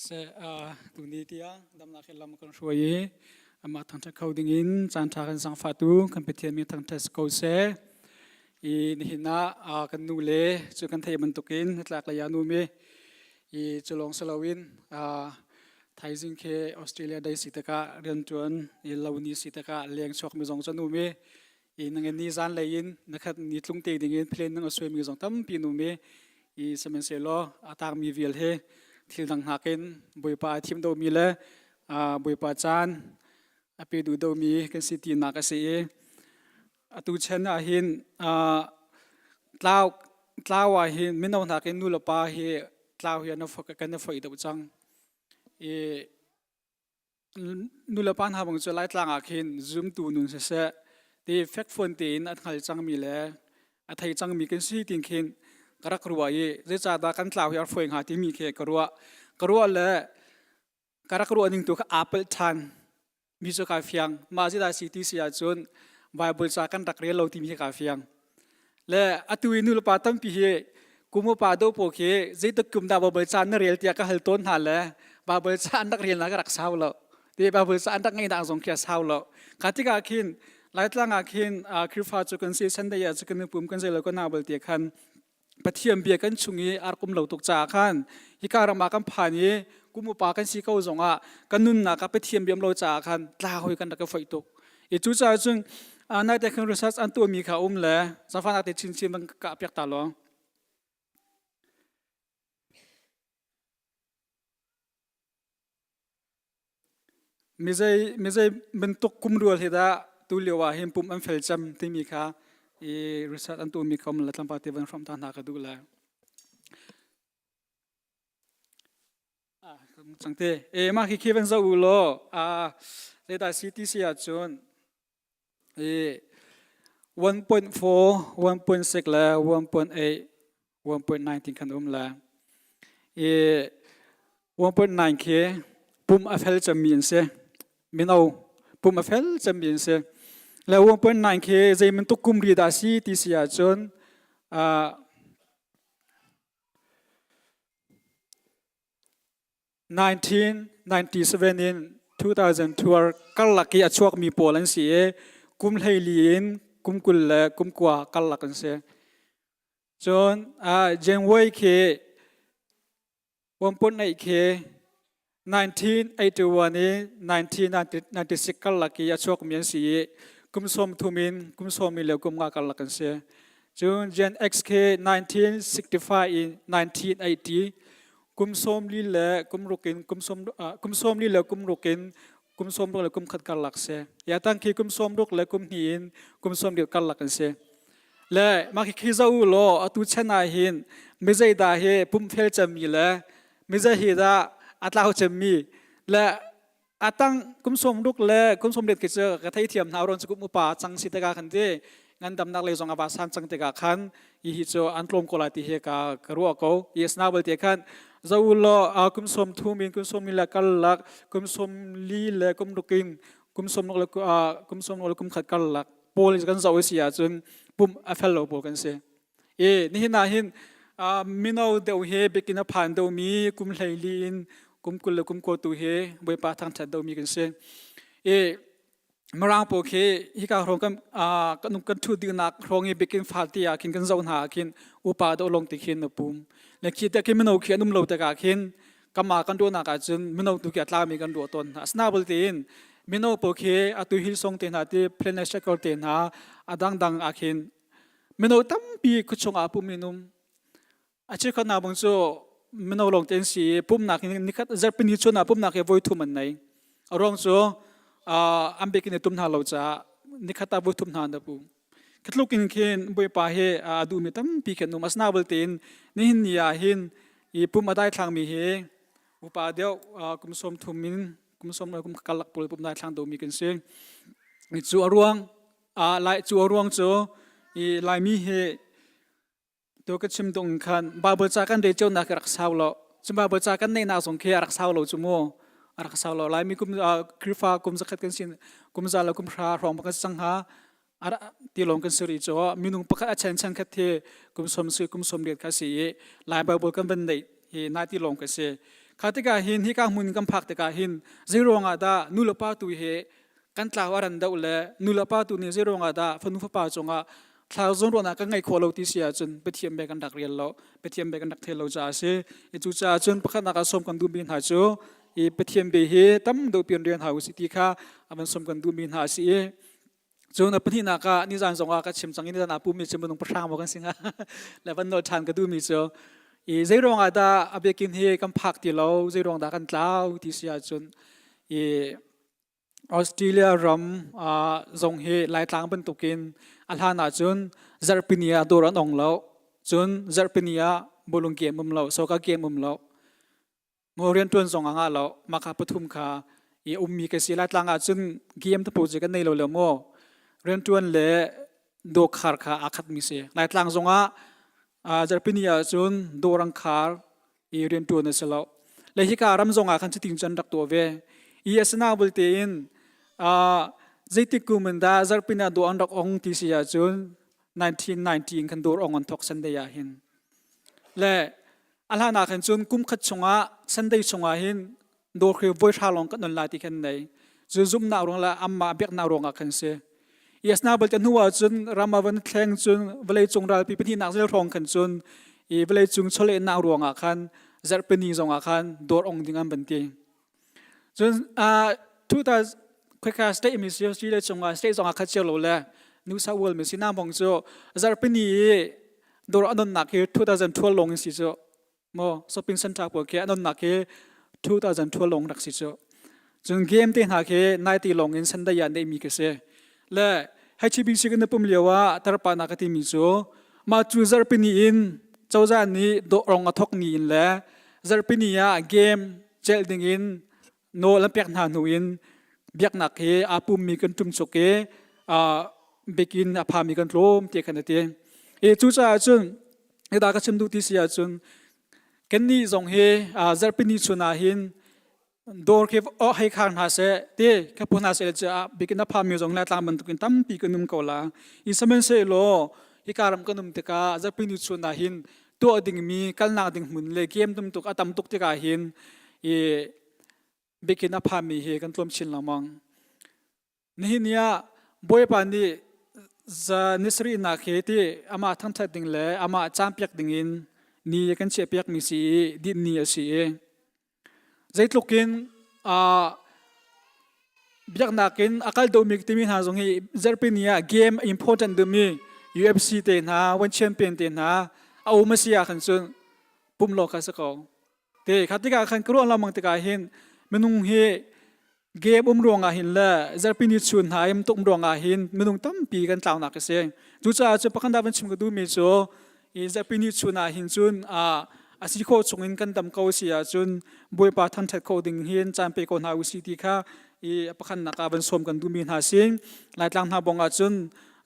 Se tuni tiang damnak he lam kan hruai i amah thangṭhat kho dingin caan ṭha kan zangfahtu kan Pathian min thangṭhat ko seh. I nihin ah kan nu le cu kan theih bantukin hnatlak lei ah nu mi i cu lawng si loin thaizing khi Australia dei si tikah rianṭuan i lo ni si tikah leng chuak mi zong cu an um i i nangen ni zan lei in nakhat ni tlung te ding in plane nang a suai mi zong tampi an um i i sihmanhsehlaw a tangmi vial he thil dang nakin Bawipa a thim domi le Bawipa caan a pe duh domi kan si tinak a si i atu chen ah hin tlau tlau ah hin mino nakin nu le pa hi tlau hi an kan i foih deuh cang i Nulepa hna bang cu Laitlang ah khin zumtu nun siseh ti fekfuan tein a hngal cangmi le a thei cangmi kan si tin khin ka rak ruah i zeicahdah kan tlau hi a fawi hnga timi khi ka ruah. Ka ruah le ka rak ruah ning tu kha aa palh ṭhan mi cu kaa fiang. Mah zeidah si ti si ahcun Bible ca kan rak rel lo timi hi kaa fiang. Le atu i nulepa tampi hi kum upa deuh pawl khi zeitik kum dah Baibal ca na rel tiah ka hal tawn hna le Baibal ca an rak relnak a rak sau lo. Ti Baibal ca an rak ngeihnak zong khi a sau lo. Kha tikah khin. Laitlang ah khin Khrihfa cu kan si Sunday ah cu kan pum kan zei lo kan na balte khan Pathian bia kan chung i ar kum lo tuk caah khan hika ram ah kan phan i kum upa kan si ko zongah kan nunnak ah Pathian biam lo caah khan tla hoi kan rak i foih tuk. I cucaah cun naite khan research an tuahmi kha um le zaangfahnak te chinchin van ka piak ta law. Mizei bantuk kum rual hi dah tu lio ah hin pum an fel cem timi kha i research an tuahmi kha um le tlangpar te van hrawm ta hna ka duh lai. Cangte, e mah khi khi van zoh u law, zeidah CTC ahcun i 1.4, 1.6 le 1.8, 1.9 tin khan um le i 1.9 khi pum a fel cemmi an si. Mino pum a fel cemmi an si. Le 1.9 khi zei bantuk kum ri dah si ti si ahcun uh, 1997 in 2002 karlak i a chuakmi pawl an si i kum 14 in kum 20 le kum 9 karlak an si. Cun Gen Y khi 1.8 khi 1981 in 1996 karlak i a chuakmi an si i kum 30 in kum 10 le kum 5 karlak an si. Cun Gen X khi 1965 in 1980 kum 40 le kum ruk in kum sawm kum 40 le kum ruk in kum 60 le kum khat karlak si. Ya tang khi kum 60 le kum hnih in kum 40 karlak an si. Le mah khi khi zoh u law atu chan ah hin mizei dah hi pumfel cemmi le mizei hi dah a tlau cemmi le atang kum 60 le kum 40 khi cu ka theithiam hna ron cu kum upa cang si tikah khan ti ngandamnak lei zong a va san cang tikah khan hi hi cu an tlawm ko lai ti hi ka ka ruah ko yes na balte khan zo law kum 30 in kum 40 le karlak kum 40 le kum rukin kum 60 le kum 60 le kum khat karlak pawl kan zoh si ahcun pum a fel lo pawl kan si E nihin ah hin mino deuh he biakinn a phan deuhmi kum 14 in kum 20 le kum 20 tu he Bawipa thangṭhat deuhmi kan si. E Mirang pawl khi hika hrawng kan kan kan ṭhut dingnak hrawng i biakinn fate ah khin kan zoh hna ah khin upa deuh lawng te khin a pum. Le khi te khi mino khi an um lo tikah khin kamah kan ruahnak ahcun mino tu khi a tlami kan ruah tawn hna. Asinain tein mino pawl khi atu Hillsong te hna ti Planet Shaker te hna a dangdang ah khin Mino tampi khuachung ah pum in um. A cheukhat hna bang cu mino lawng te an si i pumnak in nikhat zarhpini chun ah pumnak hi voi thum an nei. A ruang cu an biakinn i tum hna lo caah nikhat ah voi thum hna an rak um. Khi in khin Bawipa hi a duhmi tampi khin um. Asinain tein nihin ni ah hin i pum a daithlangmi hi upa deuh kum 30 in kum 30 kum karlak pawl pum daithlang deuhmi kan si. Cu a ruang Lai cu a ruang cu i Laimi hi tu ka chim tung khan Bible ca kan rel cionak hi rak sau lo. Cu Bible ca kan neihnak zong khi a rak sau lo cu mu. A rak sau lo. Laimi kum Khrihfa kum zakhat kan sin kum za le kum hra hrawng bak kan si cang hnga. Ti lawng kan si rih cu minung pakhat a chen chen khat hi kum som si kum som riat kha si i Lai Bible kan van neih hi nai ti lawng ka si. Kha tikah hin hika hmun kan phak tikah hin zei ruangah dah nu le pa tu hi kan tlau a ran deuh le nulepa tu nih zei ruangah dah fanu fapa cungah thlau zawnruahnak kan ngeih khawh lo ti si ahcun Pathian bia kan rak rial lo Pathian bia kan rak thei lo caah a si i cucaah cun pakhatnak ah sawm kan duhmi hna cu i Pathian bia hi tam deuh pian rian hau si ti kha a van sawm kan duhmi hna a si i cun a pahnihnak ah nizan zongah ka chim cang i nizan ah pumi cu minung pahrang maw kan si hnga le van nawl ṭhan ka duhmi cu i zei ruangah dah a biakinn hi kan phak ti lo zei ruang dah kan tlau ti si ahcun i Australia ram zong hi Laitlang bantukin a hlan ahcun zarhpini ah dawr an ong lo. Cun zarhpini ah bawlung game um lo, soccer game um lo. Ngaw rianṭuan zong a ngah lo. Mah kha pathum kha i ummi ka si. Laitlang ahcun game te pawl cu kan nei lo le maw. Rianṭuan le dawkhar kha aa khatmi si. Laitlang zongah zarhpini ahcun dawr an khar i rianṭuan a si lo. Le hika ram zongah khan cutin cun rak tuah ve. I asina bulte in zeitik kum in dah zarhpini ah dawh an rak ong ti si ahcun 1990 in khan dawr ong an thawk Sunday ah hin. Le a hlan ah khan cun kum khat chungah Sunday chungah hin dawr khi voi hra lawng kan on lai ti khan nei. Cu zumhnak ruang le amma biaknak ruangah khan si. I asna balte hnu ah cun ram a van thleng cun vawlei cung ralpi pahnihnak zel hrawng khan cun i vawlei cung chawlehnak ruangah khan zarhpini zongah khan dawr ong ding an van ti. Cun 2000 khoika state mi si le cungah state zongah khat cio lo le New South Wales mi si na mong cu zarhpini i dawr a nonnak hi 2012 lawng in si cu mo shopping center pawl khi a nonnak hi 2012 lawng rak si cu. Cun game te hna khi nai ti lawng in Sunday ah neihmi ka si. Le HBC kan pum lio ah tarpa na ka timi cu mah cu zarhpini in cozah nih dawh rong a thok ni in le zarhpini ah game celh ding in nawl an pek hna hnu in biaknak hi aa pummi kan ṭum chuk i bikin a phami kan tlawm ti khan a ti. I cucaah cun hita ka chim duh ti si ahcun kannih zong hi zarhpini chun ah hin dawr khi oh hei khar hna seh ti ka pu hna seh caah bikin a phami zong le tlang bantukin tampi kan um ko la. I sihmanhsehlaw hika ram kan um tikah zarhpini chun ah hin tuah dingmi kalnak ding hmun le game tum tuk a tam tuk tikah hin i bikin a phami hi kan tlawm chin lengmang. Nihin ni ah Bawipa nih za nisarihnak hi ti amah thangṭhat ding le amah caampiak ding in ni kan chiahpiakmi si i dinh ni a si i zeitluk in biaknak in a kal deuhmi timi hna zong hi zarhpini ah game important deuhmi UFC te hna one champion te hna a um a si ah khan cun pum law kha si ko te kha tikah khan ka ruah lengmang tikah hin minung hi game um ruangah hin le zarhpini chun hna im tuk ruangah hin minung tampi kan tlaunak a si cucaah cu pakhat dah van chim ka duhmi cu i zarhpini chun ah hin cun a si khawh chungin kan dam ko si ahcun Bawipa thangṭhat kho ding hin caan pe ko hna usih ti kha i pakhatnak ah van sawm kan duhmi hna si Laitlang hna bong ahcun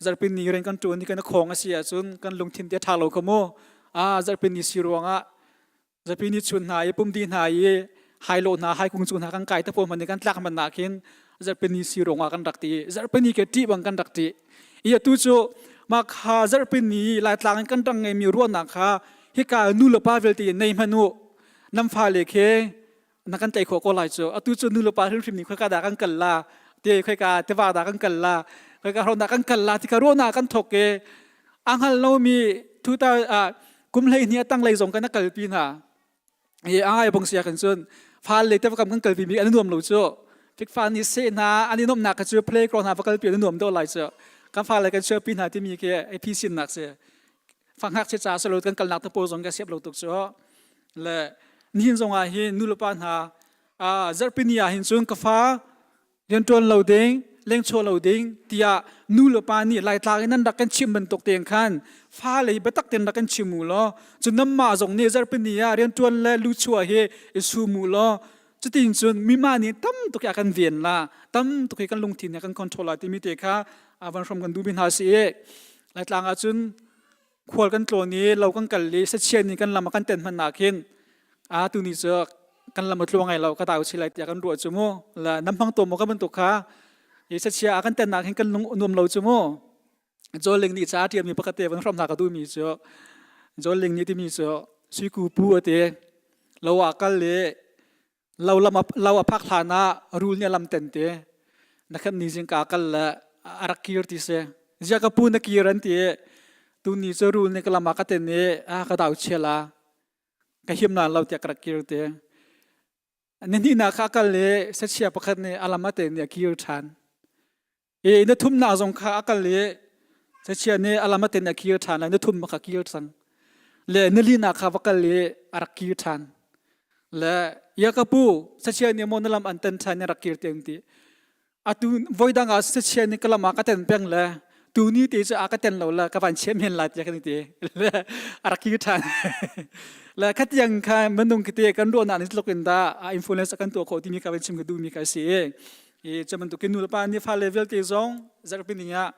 zarhpini rian kan ṭuan i kan khawng a si ahcun kan lungthin te a ṭha lo kha mu a zarhpini si ruangah Zapi nih chun hna i pumdi hna i hailo hna haikung cu hna kan kai te pawl hmanh kan tlak hmanh nak hin zarhpini si ruangah kan rak ti zarhpini ke ṭih bang kan rak ṭih i atu cu mah kha zarhpini laitlang in kan rak ngeimi ruahnak kha hika nu le pa vialte nei hmanh u nan fale khi na kan tlaih khawh ko lai cu atu cu nu le pa hrimhrim nih khoika dah kan kal la te khoika tiva dah kan kal la khoika hron dah kan kal la ti kha ruahnak kan thok i a hngal lomi tuta kum 12 a tanglei zong kan a kalpi hna i a ngai bong sia kan cun fal le te kam kan kalpi mi an nuam lo cu fikfa nih seh hna an i nuamhnak kha cu playground hna va kalpi an nuam deuh lai cu kan fale kan chuahpi hna timi khi a phi sinnak si fanghak che cha selo kan kalnak te pawl zong ka siap lo tuk cu le nihin zong ah hin nu le pa hna zarhpini ah hin cun ka fa rianṭuan lo ding lengchuah lo ding tiah nu le pa nih laitlak in nan rak kan chimh bantuk tein khan fale hi biatak tein rak kan chim u law cu nanmah zong nih zarhpini ah rianṭuan le luchuah hi i sum u law cutin cun mimah nih tam tuk hi a kan ven la tam tuk hi kan lungthin he kan control la timi te kha van hrom kan duhmi hna si i laitlang ah cun khual kan tlawn i lo kan kal i sachia nih kan lam a kan ten hmanh ah khin a tu ni cu kan lam a tluang ngai lo ka tau chi lai tiah kan ruah cu mu la nam hmang to mu ka bantuk kha i sachia a kan ten nak hin kan lung nuam lo cu mu Joling nih ca a ṭialmi pakhat te van hram hna ka duhmi cu Joling nih timi cu suiku pu a ti lo ah kal i lo lam lo a phak hlan ah rul nih a lam ten te na khat ni zing ka kal le a rak kir ti si zia ka pu na kir an ti tu ni cu rul nih ka lam ah ka ten i a ka dau chiala ka him na lo tiah ka rak kir te ni hnih nak kha kal i sachia pakhat nih a lam a ten i a kir ṭhan I na thumnak zong kha a kal i sachia nih a lam a ten a kir ṭhan lai na thum kha kir cang le na linak kha va kal i a rak kir ṭhan le ya ka pu sachia nih maw na lam an ten ṭhan i rak kir tiang ti atu voidang ah sachia nih ka lam ah ka ten peng le tu ni te cu a ka ten lo le ka van chiam hen la tiah kan ti le a rak kir ṭhan le khatiang kha minung kite kan ruahnak nih tluk in dah a influence a kan tuah khawh timi ka van chim ka duhmi ka si I cu bantukin nu le pa nih fale vialte zong zarhpini ah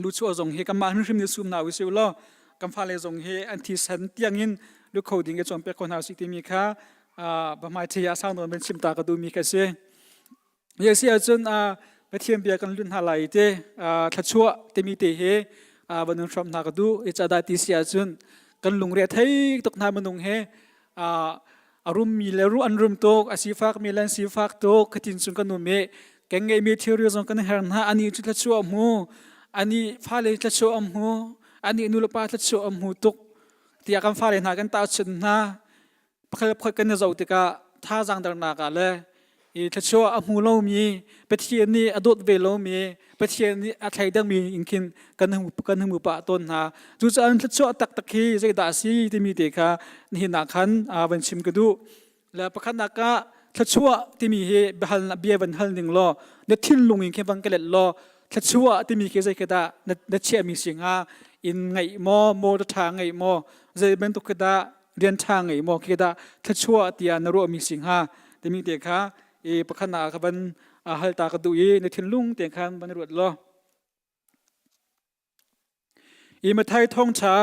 luchuah zong hi kanmah hrimhrim nih sum hna usih law kan fale zong hi an thisen tiangin lu kho ding i cawnpiak kho hna usih timi kha pahmai the ah sang nawn van chim ta ka duhmi ka si. Hi a si ahcun Pathian bia kan lut hna lai te thluachuah timi te hi van in hram hna ka duh. I cadah ti si ahcun kan lungre a thei tuk hna minung he a rummi le ru an rum tuk a sifakmi le an sifak tuk khatin cung kan um i kan ngeihmi thilri zong kan her hna ani cu thluachuah hmu. Anih fale thluachuah an hmu, anih nulepa thluachuah an hmu tuk tiah kan fale hna kan tahchunh hna. Pakhat le pakhat kan i zoh tikah thazaang dernak ah le i thluachuah a hmu lomi Pathian nih a dawt ve lomi Pathian nih a thleidangmi in khin kan hmu kan hmu pah tawn hna. Cucaah thluachuah taktak hi zeidah a si timi te kha nihin ah khan van chim ka duh. Le pakhatnak ah thluachuah timi hi biahal bia van hal ning law na thinlung in khin van ka let law thluachuah timi khi zei khi dah na, na chiahmi si hnga inn ngeih maw motor ṭha ngeih maw zei bantuk khi dah rian ṭha ngeih maw khi dah thluachuah tiah na ruahmi si hnga timi te kha i pakhatnak ah ka van hal ta ka duh i na thinlung te khan van ruat law I Matthai thawngṭha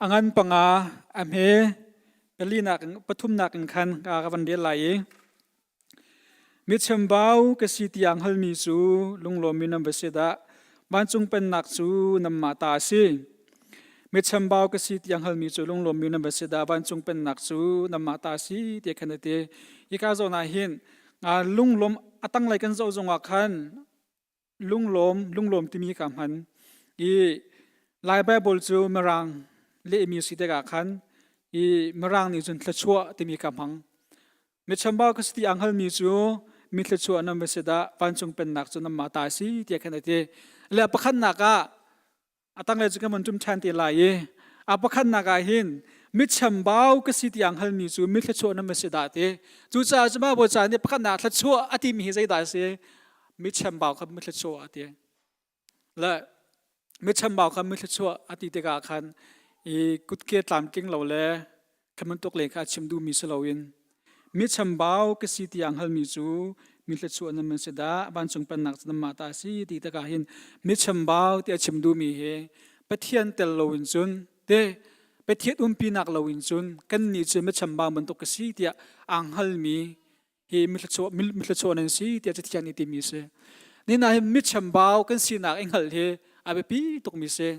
a ngan panga a hme palinak in pathumnak in khan ka van rel lai i mi chambau ka si tiah hngalmi cu lunglawmmi nan va si dah vancung pennak cu nanmah ta a si. Mi chambau ka si tiah hngalmi cu lunglawmmi nan va si dah vancung pennak cu nanmah ta a si ti khan a ti. Hika zawn ah hin lunglawm a tanglei kan zoh zongah khan lunglawm lunglawm timi ka hman i Lai Bible cu Mirang lehmi si tikah khan i Mirang nih cun thluachuah timi ka hmang. Mi chambau ka si ti aa hngalmi cu mi thluachuah nan va si dah vancung pennak cu nanmah ta a si tiah khan a ti. Le pakhatnak ah A tanglei cu kan von ṭum ṭhan te lai i a pakhatnak ah hin mi chambau ka si ti aa hngalmi cu mi thluachuah nan va si dah ti. Cucaah cu Baibal ca nih pakhatnak thluachuah a timi hi zeidah a si? Mi chambau kha mi thluachuah a ti. Le mi chambau kha mi thluachuah a ti tikah khan i kutke tlamtling lo le Kha bantuk lei kha a chim duhmi si loin mi chambau ka si tiah hngalmi cu mi thluachuah nan man si dah vancung pennak cu nanmah ta a si ti takah hin mi chambau ti a chim duhmi hi Pathian tel loin cun te Pathian umpinak loin cun kannih cu mi chambau bantuk ka si tiah aa hngalmi hi mithluachuah mithluachuah nan si tiah Cathiang nih timi si. Nina hi mi chambau kan sinak i hngalh hi a biapi tukmi si.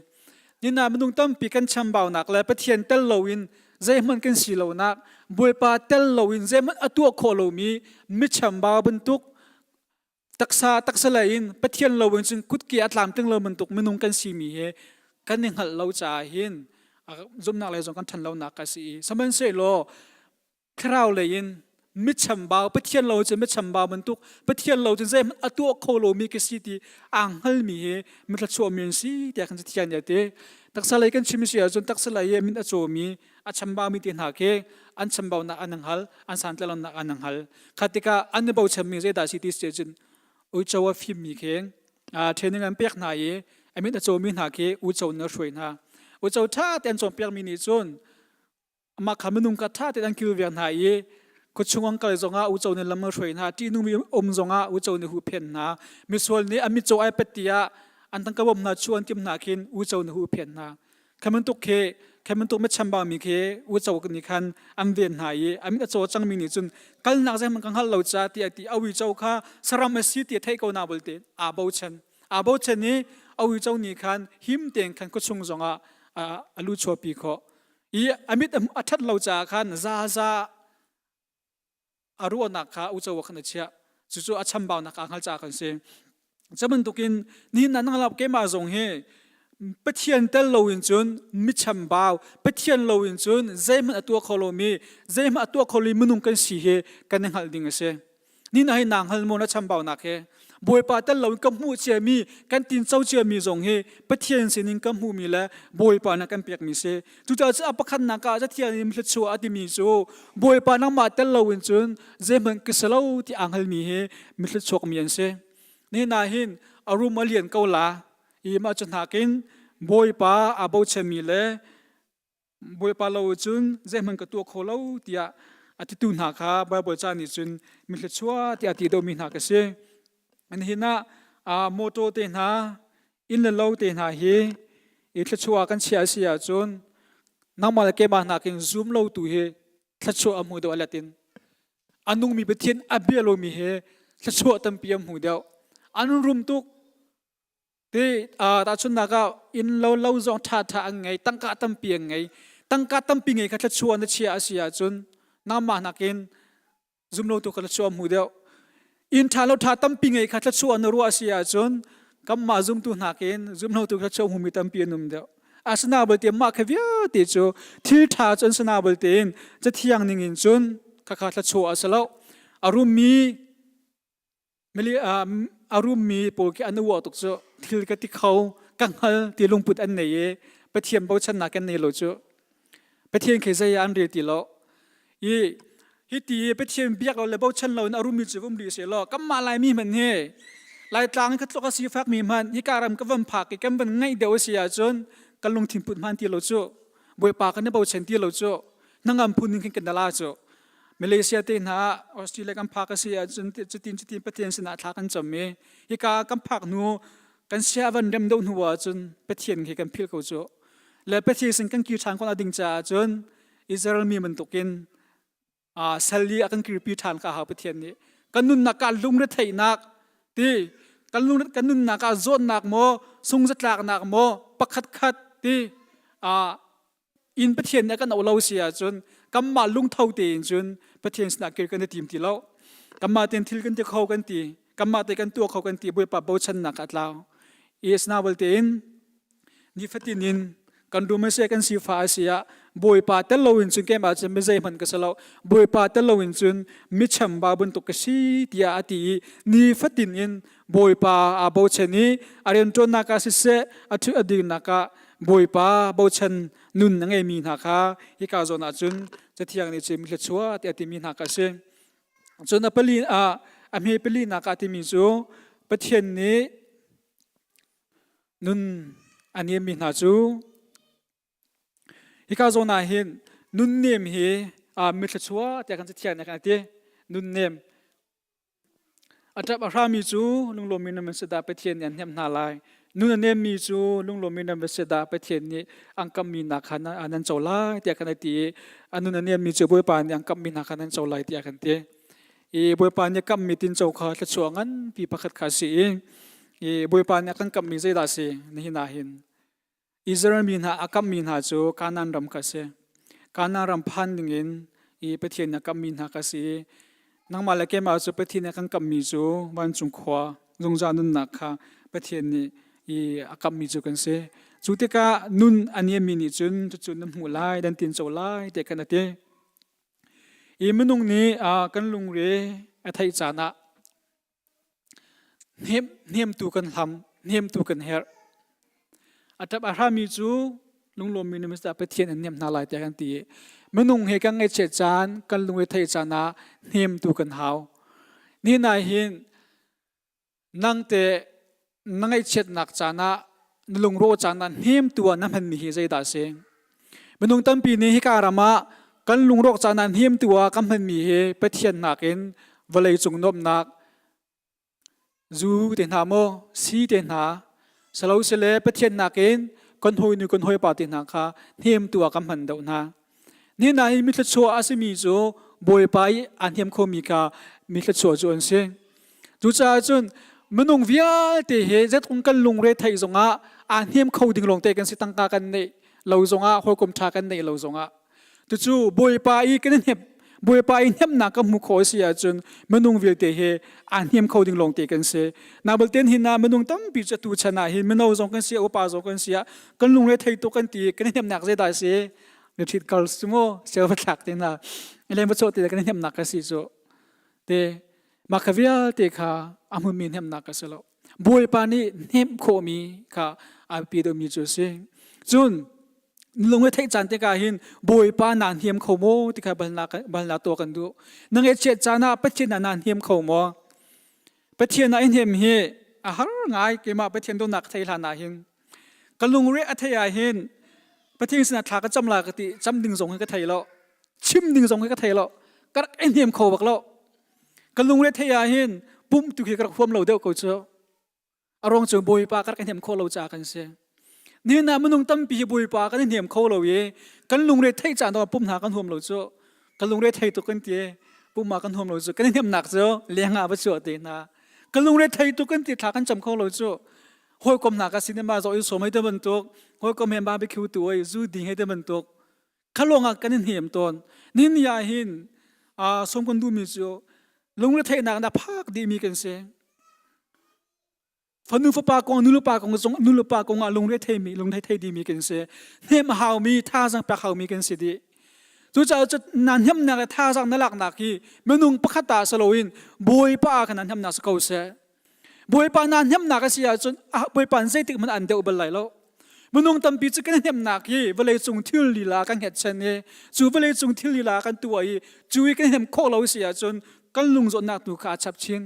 Nina minung tampi kan chambaunak le Pathian tel loin zeihmanh kan si lonak, Bawipa tel loin zeihmanh a tuah khawh lomi mi chambau bantuk taksa taksa lei in Pathian loin cun kutke a tlamtling lo bantuk minung kan simi hi kan i hngalh lo caah hin zumhnak lei zong kan ṭhan lonak ka si i sihmanhsehlaw thlarau lei in michambau Pathian lo cu michambau bantuk Pathian lo cu zeihmanh a tuah kho lomi ka si ti aa hngalmi hi mithluachuahmi an si tiah kan Cathiang nih a ti. Taksa lei kan chim si ahcun taksa lei i min a cawmi a chambaumi te hna khi an chambaunak an hngal an santlaihlonak an hngal. Kha tikah an i bochanmi zeidah si ti si ahcun uico a fimmi khi training an pek hna i a min a cawmi hna khi uico in a hruai hna. Uico ṭha te an cawnpiakmi nih cun Amah kha minung kha ṭha tein an kilveng hna i khuachung an kal zongah uco nih lam a hruai hna, ṭihnungmi um zongah uco nih huhphenh hna. Misual nih a mitcaw ai pet tiah an tangka bawm hna chu an timh hna khin uco nih huhphenh hna. Kha bantuk khi kha bantuk michambau mi khi uco nih khan an ven hna i a mit a caw cangmi nih cun kalnak zeihmanh ka hngal lo ca tiah ti a uico kha saram a si ti a theih ko na bulte aa bochan. Aa bochan i a uico nih khan him tein khan khuachung zongah a lu chuahpi khawh. I a mit a ṭhat lo caah khan zaza a ruahnak kha uco ah khan a chiah. Cucu a chambaunak aa hngal caah kan si. Cu bantukin nihin ah nang keimah zong hi Pathian tel loin cun mi chambau, Pathian loin cun zeihmanh a tuah kho lomi, zeihmanh a tuah kho lomi minung kan si hi kan i hngalh ding a si. Ni na hi naa hngal maw na chambaunak hi? Bawipa tel loin ka hmuh ciami, kan tinco ciami zong hi Pathian sinin ka hmuhmi le Bawipa na kan pekmi si. Cucaah cu a pakhatnak ah Cathiang nih thluachuah a timi cu Bawipa nangmah tel loin cun zeihmanh ka si lo ti aa hngalmi hi mithluachuakmi an si. Nihin ah hin a rum a lian ko la i mah cu hnakin Bawipa aa bochanmi le Bawipa lo cun zeihmanh ka tuah kho lo tiah a titu hna kha Baibal ca nih cun mi thluachuah tiah a ti deuhmi hna ka si. Nihin ah motor te hna, inn le lo te hna hi i thluachuah kan chiah a si ahcun nangmah le keimah nakin zum lo tu hi thluachuah a hmu deuh a let in. A nungmi Pathian a bia lomi hi thluachuah tampi a hmu deuh. An rum tuk. Ti tahchunhnak ah inn lo lo zong ṭhaṭha an ngei, tangka tampi an ngei. Tangka tampi ngei kha thluachuah na chia a si ahcun nangmah nakin zumlotu kha thluachuah hmu deuh. Inn ṭha lo ṭha tampi ngei kha thluachuah na ruah a si ahcun Kanmah zumtu nakin zumlotu kha chuah hmumi tampi an um deuh. Asina belte mah kha vialte cu thil ṭha cu an si na belte in cathiang ning in cun khakha thluachuah a si lo. A rummi a rummi pawl khi an uah tuk cu thil ka ti kho ka hngal ti lungput an nei i Pathian bochannak kan nei lo cu. Pathian khi zei ah an rel ti lo. I hiti i Pathian biak lo le bochan lo in a rummi cu um rih seh law kanmah Laimi hmanh hi Laitlang ka tluk a sifakmi hmanh hika ram ka van phak i kan van ngaih deuh a si ahcun kan lungthin put hmaan ti lo cu Bawipa kan i bochan ti lo cu hnangam phun in khin kan la cu Malaysia te hna ah Australia kan phak a si ahcun cutin cutin Pathian sinah thla kan cam i hika kan phak hnu kan sia van rem deuh hnu ahcun Pathian khi kan philh ko cu le Pathian sin kan kir ṭhan khawh ding caah cun Israel mi bantukin sal i a kan kirpi ṭhan ka hau Pathian nih kan nunnak ah lungretheihnak ti kan lung kan nunnak ah zawtnak maw sungzatlaknak maw pakhat khat ti in Pathian nih a kan lo si ahcun kanmah lungtho tein cun Pathian sinah kir kan i tim ti lo kanmah tein thil kan ti kho kan ti kanmah te kan tuah kho kan ti Bawipa bochannak ah tlau i asinain tein nifatin in kan rum a si kan sifa a si ah Bawipa tel loin cun keimah cun mi zeihmanh ka si lo Bawipa tel loin cun mi chamba bantuk ka si tiah a ti i nifatin in Bawipa aa bochan i a rianṭuannak ah siseh a ṭhu a dingnak ah Bawipa bochan nun a ngeimi hna kha hika zawn ah cun Cathiang nih cun mi thluachuah tiah a timi hna kha a si. Cun a pali ah a hme palinak ah timi cu Pathian nih nun a nemmi hna cu hika zawn ah hin nunnem hi mi thluachuah tiah kan Cathiang nih a ti. Nunnem A ṭap a hrami cu lunglawmmi nan si dah Pathian nih an hnemh hna lai. Nun a nemmi cu lunglawmmi nan va si dah Pathian nih an kamhmi hna kha nan co lai tiah kan ti i a nun a nemmi cu Bawipa nih an kamhmi hna kha nan co lai tiah kan ti. I Bawipa nih kamhmi tinco kha thluachuah nganpi pakhat kha a si i, i Bawipa nih a kan kamhmi zeidah a si nihin ah hin? Israel mi hna a kamhmi hna cu Kanaan ram kha a si. Kanaan ram phan dingin i Pathian nih a kamhmi hna kha a si i nangmah le keimah cu Pathian nih a kan kamhmi cu vancung khua zungzal nunnak kha Pathian nih i a kamhmi cu kan si. Cu tikah nun a niammi nih cun cucu nan hmuh lai, nan tinco lai tiah khan a ti. I minung nih kan lungre a theih caan ah Hnemtu kan hlam, hnemtu kan herh. A ṭap a hrami cu lunglawmmi na Mr. Pathian an hnem hna lai tiah kan ti. Minung he kan ngaihchiat caan, kan lungre theih caan ah hnemtu kan hau. Nihin ah hin nang te na ngaihchiatnak caan ah na lungrawh caan ah hnemtu ah na hmanmi hi zeidah a si? Minung tampi nih hika ram ah kan lungrawk caan ah hnemtu ah kan hmanmi hi Pathian nakin vawlei cung nuamhnak zu te hna maw si te hna salo sile Pathian nakin kan hawinu kan hawipa te hna kha hnemtu ah kan hman deuh hna. Nihin ah hi mi thluachuah a simi cu Bawipa i aa hnem khomi kha mi thluachuah cu an si. Cucaah cun minung vialte hi zeitluk kan lungre theih zongah aa hnem kho ding lawngte kan si tangka kan neih lo zongah hawikom ṭha kan neih lo zongah cucu Bawipa i kan i hnem Bawipa i hnemnak kan hmuh khawh a si ahcun minung vialte hi aa hnem kho ding lawngte kan si. Nabalten hin ah minung tampi cu atu chan ah hin mino zong kan si upa zong kan si ah kan lungre thei tuk kan ti kan i hnemnak zeidah a si? Na ṭhit kal cu mu sel va thlak te hna len va chawh te kan i hnemnak ka si cu te mah kha vialte kha a hmunmi hnemnak ka si lo Bawipa nih hnemh khawhmi kha a biapi deuhmi cu a si cun lung i theih caan tikah hin Bawipa naa hnem kho maw ti kha balnak balnak tuah kan duh na ngaihchiat caan ah Pathian ah naa hnem kho maw Pathian ah i hnem hi a har ngai keimah Pathian dawtnak ka thei hlan ah hin Ka lungre a theih ah hin Pathian sinah thla ka cam la ka ti cam ding zong hi ka thei lo chim ding zong hi ka thei lo ka rak i hnem kho bak lo ka lungre theih ah hin pumh tu khi ka rak huam lo deuh ko cu a ruang cu Bawipa ka rak i hnem kho lo caah kan si nihin ah minung tampi hi Bawipa kan i hnem kho lo i kan lungre theih caan ah pumh hna kan huam lo cu ka lungre thei tuk kan ti pumh ah kan huam lo cu kan i hnemnak cu leng ah va chuah te hna ka lungre thei tuk kan ti thla kan cam kho lo cu hawikom hna ka cinema zoh i sawm hei te bantuk hawikom he barbecue tu oi zu ding hei te bantuk khalong ah kan in hnem tawn ni ni ah hin sawm kan duhmi cu lungre theihnak na phak dihmi kan si. Fanu fapa kong nu le pa kong zong nu le pa kong ah lungre theimi lungre thei dimi kan si. Hnem haumi thazaang pek haumi kan si dih. Cucaah cu na hnemnak le thazaang na laknak hi minung pakhat ah si loin Bawipa ah khan na hnemnak si ko seh. Bawipa na hnemnak a si ahcun Bawipa zeitik hmanh an deuh bal lai lo. Minung tampi cu kan hnemnak hi vawleicung thil lila kan hngetchan i cu vawleicung thil lila kan tuah i cu i kan hnem khawh lo si ahcun kan lungzawtnak tu kha a chap chin.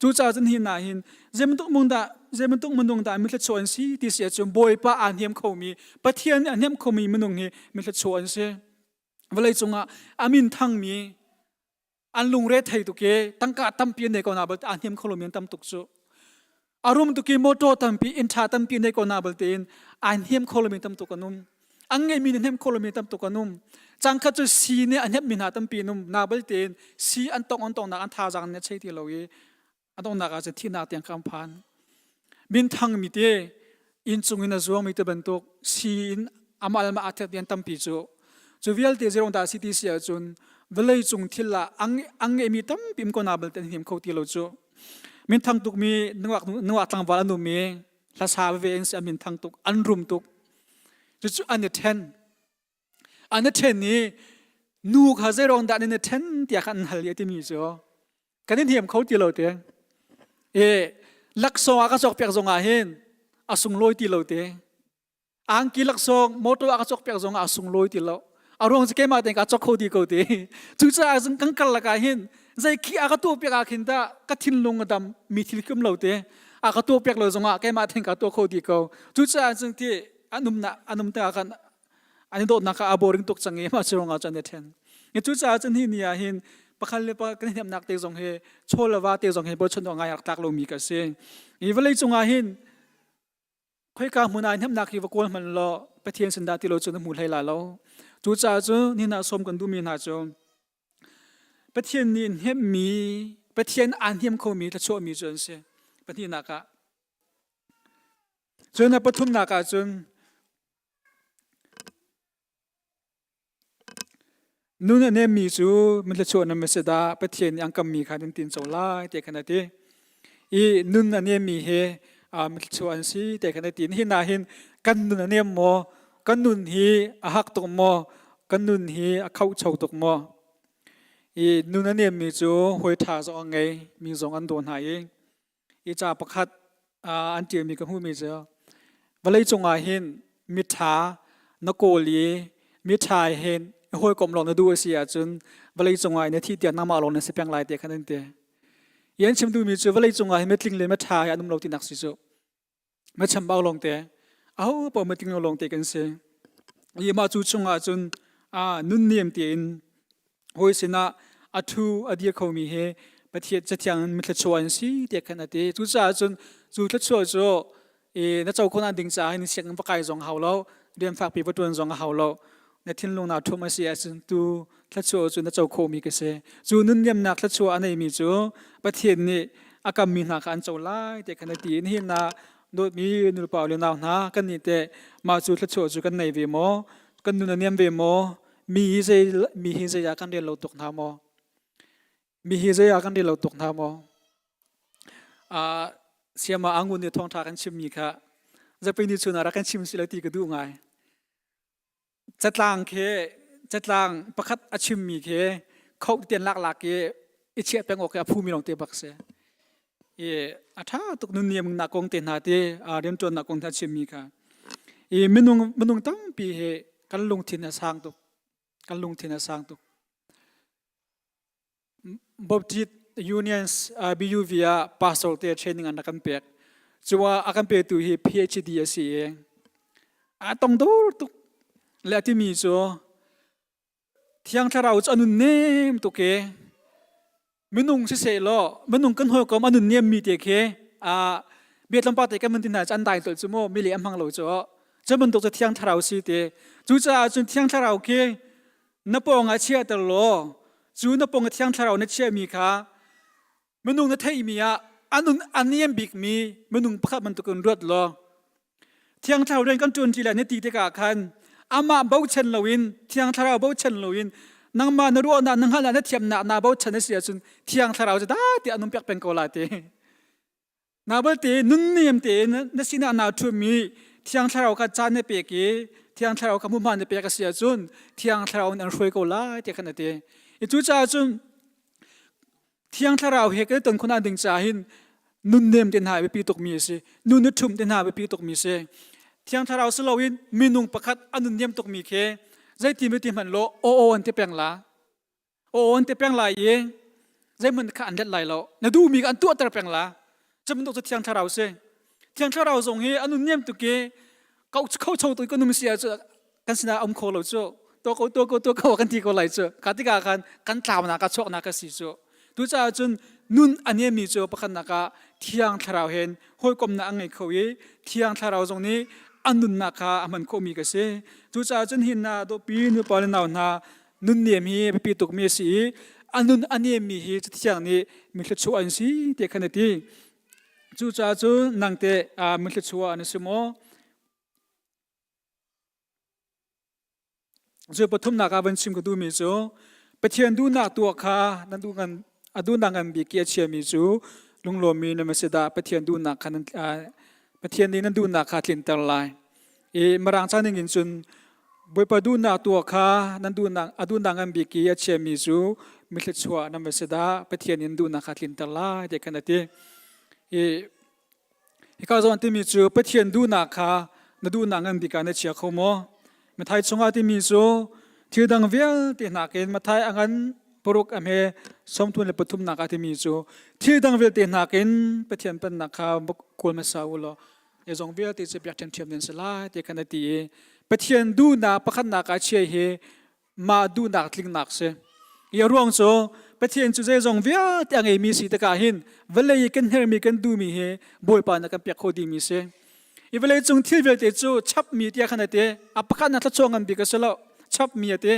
Cucaah cun hi hna hin zeibantuk minung dah zeibantuk minung dah mithluachuah an si ti si ahcun Bawipa aa hnem khomi Pathian nih a hnem khomi minung hi mithluachuah an si. Vawleicung ah a min thangmi an lungre thei tuk i tangka tampi an nei ko na bal aa hnem kho lomi an tam tuk cu. A rum tuk i motor tampi inn ṭha tampi nei ko na bal tein aa hnem kho lomi tam tuk an um. An ngeihmi nih hnem kho lomi tam tuk an um. Cangkhat cu sii nih a hnemhmi hna tampi an um. Na bal tein sii an tong an tongnak an thazaang nih a chei ti lo i a donghnak ah cun thihnak tiang kha an phan. Minthangmi te inn cung in a zuangmi te bantuk sii in amah le amah aa thet an tampi cu. Cu vialte zeirong dah a si ti si ahcun vawlei cung thil ah an ngeihmi tampi um ko na bal te an hnem kho ti lo cu. Minthang tukmi nungak nungak tlangval an um i hlasa veve an si an minthang tuk an rum tuk. Cucu an i ṭhen. An i ṭhen i nu kha zeiruang dah nan i ṭhen tiah khan an hal i a timi cu kan i hnem kho ti lo te. E laksawng a ka cawkpiak zong ah hin a sunglawi ti lo te. Angki laksawng motor a ka cawkpiak zong ah a sunglawi ti lo. A ruang cu keimah tein ka cawk kho ti ko ti. Cucaah cun kan karlak ah hin zei khi a ka tuahpiak ah khin dah ka thinlung a dam mi thil khi um lo te. A ka tuahpiak lo zong ah keimah tein ka tuah kho ti ko. Cucaah cun ti an umnak an um tikah khan an i dawtnak kha a boring tuk cang i mah cu ruangah cun an i ṭhen. Cucaah cun hi ni ah hin pakhat le pakhat kan hnemnak te zong hi chaw le va te zong hi bochan awk ngai rak tlak lomi ka si. Hi vawlei cungah hin khoika hmun ah hnemnak hi va kawl hmanh law Pathian sin dah ti lo cu na hmu hlei la lo. Cucaah cun nihin ah sawm kan duhmi hna cu Pathian nih hnemmi Pathian aa hnem khomi thluachuahmi cu an si. Pahnihnak ah Cun a pathumnak ah cun nun a nemmi cu mithluachuah nan si dah Pathian nih an kammi kha nan tin co lai ti khan a ti. I nun a nemmi hi mithluachuah an si ti khan a ti. Nihin ah hin kan nun a nem maw? Kan nun hi a hak tuk maw? Kan nun hi a khohcho tuk maw? I nun a nemmi cu hawi ṭha zong a ngei, mi zong an daw hna i I ca pakhat an ṭialmi ka hmuhmi cu vawleicung ah hin miṭha na kawl i miṭha hin hawikom lawng na duh a si ahcun vawleicung ah na thih tiang nangmah lawng na si peng lai ti khan an ti. I an chim duhmi cu vawleicung ah hin mitling le miṭha hi an um lo tinak si cu. Machambau lawngte aho paoh matling lo lawngte kan si. I mah cu chungah cun nunnem tein hawi sinah a ṭhu a dir khomi hi Pathian cathiang in mithluachuah an si tiah khan a ti. Cucaah cun cu thluachuah cu na co khawhnak ding caah hin sianginn va kai zong a hau lo, rian fakpi va ṭuan zong a hau lo. Na thinlung naa ṭhum a si ahcun tu thluachuah cu na co khawhmi ka si. Cu nunnemnak thluachuah a neimi cu Pathian nih a kammi hna kha an co lai tiah khan a ti. Nihin ah dawtmi nulepa le nau hna kan nih teh mah cu thluachuah cu kan nei ve maw? Kan nun a niam ve maw? Mi hi zei mi hi zei ah kan rel lo tuk hna maw? Mi hi zei ah kan rel lo tuk hna maw? Uh, siama angun nih thawngṭha kan chimmi kha zapi ni chun ah rak kan chim si lo ti ka duh ngai. Catlang khi catlang pakhat a chimmi khi khoh tian laklak i i chiah peng awk i a phumi lawng te bak si. I a ṭha tuk nunniam nak kong te hna te rianṭuannak kong hna chimmi kha. I minung minung tampi hi kan lungthin a sang tuk. Kan lungthin a sang tuk. Baptist Unions BUV ah pastor te training an rak kan pek. Cu ah a kan petu hi PhD a si i a tong dor tuk le a timi cu Thiang Thlarau cu a nun nem tuk i minung siseh law minung kan hawikom a nun nem mi te khi a bia tlawmpal te kan mun ti hna cu an dai tol cu mu mi le a hmang lo cu cu bantuk cu Thiang Thlarau si ti cucaah cun Thiang Thlarau khi na pawng ah chiahter law cu na pawng ah thiang thlarau na chiahmi kha minung na theihmi ah anun a niam bikmi minung pakhat bantukin ruat law thiang thlarau rian kan ṭuan ṭi lai na ti tikah khan amah bochan loin thiang thlarau bochan loin nangmah na ruahnak na hngalhnak na thiamnak naa bochan a si ahcun thiang thlarau cu da tiah an um piak peng ko lai ti. Na belte nunnem tein na sinah naa ṭhummi Thiang Thlarau kha caan na pek i Thiang Thlarau kha hmunhma na pek a si ahcun Thiang Thlarau in an hruai ko lai tiah khan a ti. I cucaah cun Thiang Thlarau he kan i ton khawhnak ding caah hin nunnem te hna a biapi tukmi a si. Nun i ṭhumh te hna a biapi tukmi a si. Thiang Thlarau si loin minung pakhat a nunnem tukmi khi zeiti mi ti hmanh law aw aw an ti peng la. Aw an ti peng lai i zeihmanh kha an let lai lo. Na duhmi kha an tuahter peng la. Cu bantuk cu Thiang Thlarau si. Thiang Thlarau zong hi a nunnem tuk i kho cho tu kan um si ahcun kan sinah um kho lo cu to ko to ko to ko kan ti ko lai cu ka tikah khan kan tlaunak a chuaknak a si cu tucaah cun nun a nemmi cu pakhatnak ah Thiang Thlarau hen hawikomnak a ngei kho i Thiang Thlarau zong nih a nunnak kha a hman khawhmi ka si. Cucaah cun hin na dawpi nupa le nau hna nunnem hi biapi tukmi a si i a nun a nemmi hi Cathiang nih mi thluachuah an si ti khan a ti. Cucaah cun nang teh mi thluachuah an si maw? Cu pathumnak ah van chim ka duhmi cu Pathian duhnak tuah kha nan duh ngan a duhnak ngan bik i a chiami cu lunglawmmi nan va si dah Pathian duhnak kha nan Pathian nih nan duhnak kha tlinter lai. I Mirang ca ning in cun Bawipa duhnak tuah kha nan duhnak a duhnak ngan bik i a chiami cu mi thluachuah nan va si dah Pathian in duhnak kha tlinter lai ti khan a ti. I hika zawn timi cu Pathian duhnak kha na duhnak ngan bik ah na chia kho maw? Mathai chungah timi cu thil dang vialte nakin Mathai a ngan paruk a hme sawmthum le pathumnak ah timi cu thil dang vialte nakin Pathian pennak kha kawl hmasa u law zong vialte cu biak ṭhiamṭhiam nan si lai ti khan a ti i Pathian duhnak pakhatnak ah chia hi mah duhnak tlingnak si. I a ruang cu Pathian cu zeizong vialte a ngeimi si tikah hin vawlei i kan herhmi kan duhmi hi Bawipa nih a kan pek kho dihmi si. I vawlei cung thil vialte cu chapmi tiah khan a ti. A pakhatnak thluachuah ngan bik a si lo. Chapmi a ti.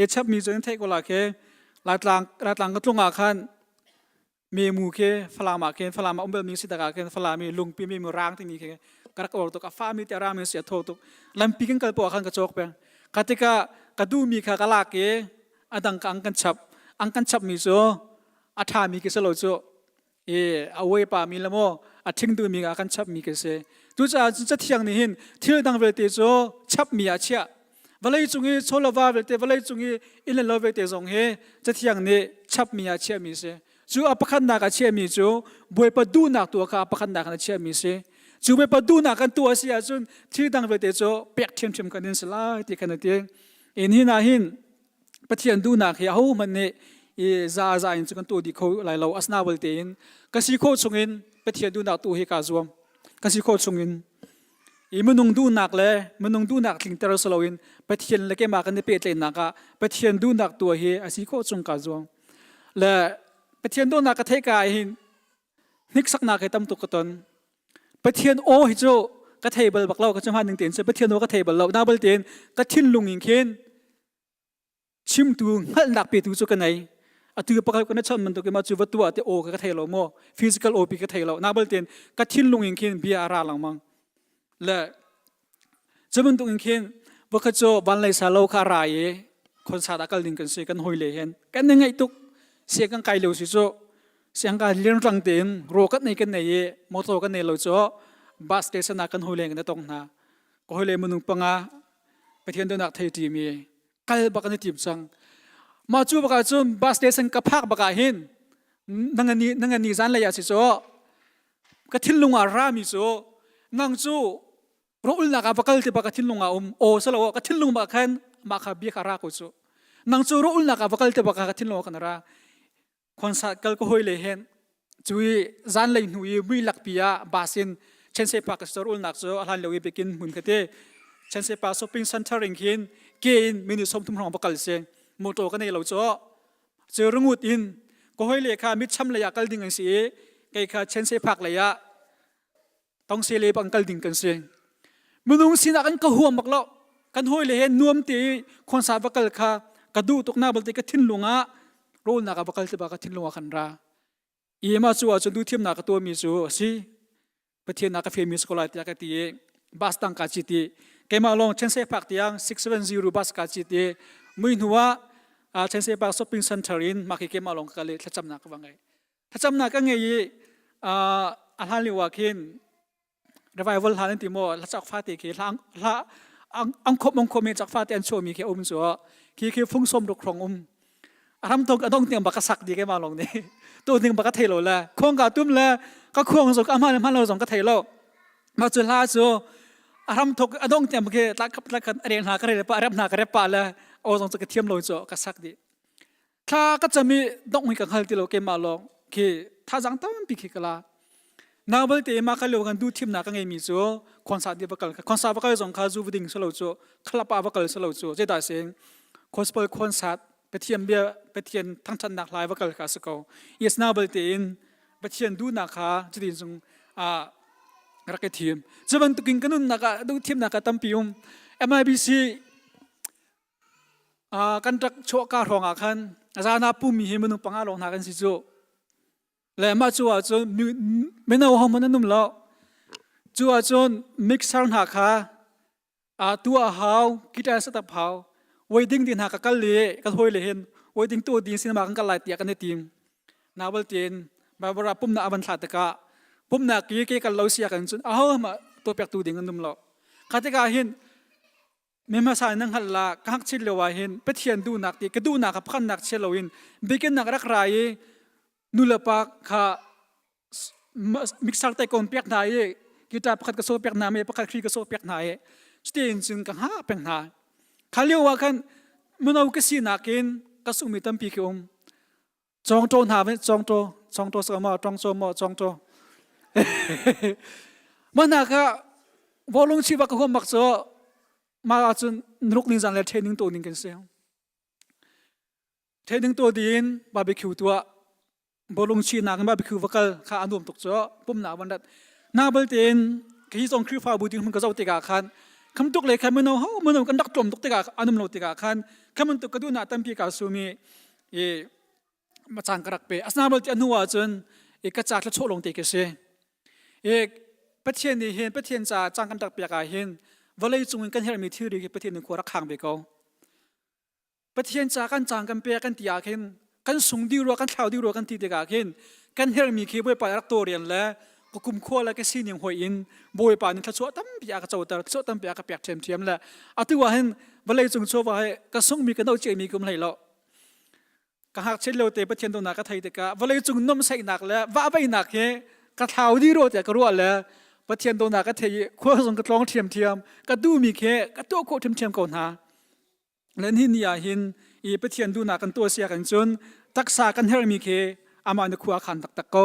I chapmi cu nan theih ko la khi Laitlang Laitlang ka tlung ah khan memu khi Falam ah khin Falam ah um balmi si takah khin Falam i lungpi memu rang timi khi ka rak or tuk a fami te rami si a tho tuk lampi kan kal poah khan ka cawk peng ka tikah ka duhmi kha ka lak i a dang ka ang kan chap ang kan chapmi cu a ṭhami khi si lo cu i a uai pa mi le maw a ṭhing duhmi ah kan chapmi khi si cucaah cun cathiang nih hin thil dang vialte cu chapmi ah chiah vawlei cung i chawlava vialte vawlei cung i inn le lo vialte zong hi cathiang nih chapmi ah chiahmi si cu a pakhatnak ah chiahmi cu Bawipa duhnak tu kha a pakhatnak in a chiahmi si cu Bawipa duhnak kan tuah a si ahcun thil dang vialte cu pek ṭhiamṭhiam kan in si lai ti khan a ti in hin ah hin Pathian duhnak hi ahohmanh nih i za za in cu kan tuah dih kho lai lo asina vialte in ka si khawh chungin Pathian duhnak tu hi kaa zuam ka si khawh chungin I minung duhnak le minung duhnak tlingter si loin Pathian le keimah kan i pehtlaihnak ah Pathian duhnak tuah hi a si khawh chung kaa zuam. Le Pathian duhnak ka theih ka ah hin hniksaknak hi tam tuk ka ton. Pathian aw hi cu ka thei bal bak lo ka cu hman ning tein cu Pathian aw ka thei bal lo. Na bal tein ka thinlung in khin chimtu hngalhnak petu cu ka nei atu pakhat ka na chon bantuk ma cu va tuah te aw ka thei lo maw physical op ka thei lo na bal ten ka thinlung in khin bia a ra lengmang le cu bantuk in khin vakhat cu van lei sa lo kha ra i concert ah kal ding kan si kan hoi le hen kan ni ngaih tuk sia kan kai lo si cu siang ka lian rang tein ro kan nei kan nei i motor kan nei lo cu bus station ah kan hoi le kan tong hna ka hoi le minung panga pathian donak thei ti mi kal bak an i tim cang mah cu bak ah cun bus station ka phak bak ah hin nangani nangani zan lei ah si cu ka thinlung ah rami cu nang cu rawlnak ah va kal ti bak ka thinlung ah um aw salo ka thinlung bak khan mah kha bia kha ra ko cu nang cu rawlnak ah va kal ti bak ka thinlung ah kan ra concert kal ka hoi le hen cui zanlei hnu i mui lakpi ah bus in Chensei Park store ulnak cu a hlan lo i bikin hmun khate Chensei Park shopping center in khin ke in minute 30 hrawng va kal si motor ka nei lo cu cu rungut in ka hoi le kha mitcham lei ah kal ding an si i kei kha Chensei Park lei ah tongse le bang kal ding kan si minung sinak an ka huam bak lo kan hawi le he nuam te i khonsa va kal kha ka duh tuk na balte ka thinlung ah rawlnak ah va kal te ba ka thinlung ah khan ra i ma cu ah cun duhthiamnak ka tuahmi cu a si pathian na ka femi si ko lai tiah ka ti i bus tang ka cit i keimah lawng Chensei Park tiang 670 bus ka cit i mui hnu ah Chensei Park shopping center in mah khi keimah lawng ka kal i thlacamnak ka va ngei thlacamnak ka ngei i. a hlan lio ah khin revival hla nan ti maw hla cak fate khi hla hla ang khop mong khomi cak fate an chuahmi khi um cu khi khi fung som ruk hrong um aram tok adong tiang baka sak di ke ma long ni tu ning baka thei lo le khong ka tum le ka khuang zo ka ma le ma lo zong ka thei lo ma chu hla chu aram thok adong tiang ke tla khap tla khan areng hna ka re pa rap hna ka rep pa le o zong chu ka thiam lo chu ka sak di Thla ka cam i dongh hi ka hngal ti lo keimah lawng khi thazaang tampi khi ka la. Nau belte mah ka lio kan duh thimnak ka ngeimi cu concert di va kal concert va kal zong kha zu va ding silo cu club ah va kal silo cu zeidah sing gospel concert Pathian bia Pathian thangthatnak hlai va kal kha si ko. Yes nau belte in Pathian duhnak kha cutin cung ah rak i thim. Cu bantukin ka nunnak ah duh thimnak ah tampi um. MIBC Kan rak chuahka hrawng ah khan zan ah pummi hi minung panga lawng hna kan si cu. Le mah cu ahcun mino hohmanh an um lo. Cu ahcun mixer hna kha tuah a hau, guitar set up hau. Wedding ti hna ka kal i ka hawi le hin wedding tu ding cinema kan kal lai tiah kan i tim. Nabal tiin Barbara pumnak a van thlah tikah pumnak i ke kal lo si ah kan cun aho mah tuahpiak tu ding an um lo. Kha tikah hin Mi hmasa in na hngalh la ka hngakchit lio ah hin Pathian duhnak ti ka duhnak kha pakhatnak chia loin biakinnak rak ra i nulepa kha mixer te kon piak hna i guitar pakhat ka sawh piak hna me pakhat khri ka sawh piak hna i cutin cun ka hngah peng hna kha lio ah khan mino ka sinak in ka sungmi tampi khi um Cawngṭaw hna ve cawngṭaw cawngṭaw sa maw ṭongcaw maw cawngṭaw mah hna kha bawlung chi bak ka huam bak cu mah ahcun nuruk ning zan le training to ning kan si training to din barbecue tuah bawlung chi nak in barbecue va kal kha a nuam tuk cu pumnak van rat na balte in khi zong Khrihfabu ding hmun ka zoh tikah khan kham tuk le khan mino ho mino kan rak tlawm tuk tikah anum lo tikah khan khamun tuk ka duhnak tampi ka sumi i caan ka rak pe asina bal ti a hnu ahcun i ka ca thluachuah lawng te khi si i Pathian nih hin Pathian ca caan kan rak pek ah hin vawlei cung in kan herhmi thilri khi Pathian nih khua rak khang ve ko Pathian ca kan caan kan pek kan ti ah khin kan sung dih rua kan thlau dih rua kan ti tikah khin kan herhmi khi Bawipa rak tawrian le ka kum khua le ka sining hoi in Bawipa nih thluachuah tampi a ka coter thluachuah tampi a ka pek ṭhiamṭhiam le atu ah hin vawlei cung chawva hi ka sungmi ka no ciami kum hlei lo ka ngakchiat lio te Pathian dawtnak ka thei tikah vawlei cung nuamhsaihnak le vahveihnak hi ka thlau dih rua tiah ka ruah le Pathian dawtnak ka thei i khua zong ka tlawng ṭhiamṭhiam ka duhmi khi ka tuah khawh ṭhiamṭhiam ko hna le nihin ni ah hin i Pathian duhnak kan tuah siak in cun taksa kan herhmi khi amah na khua khan taktak ko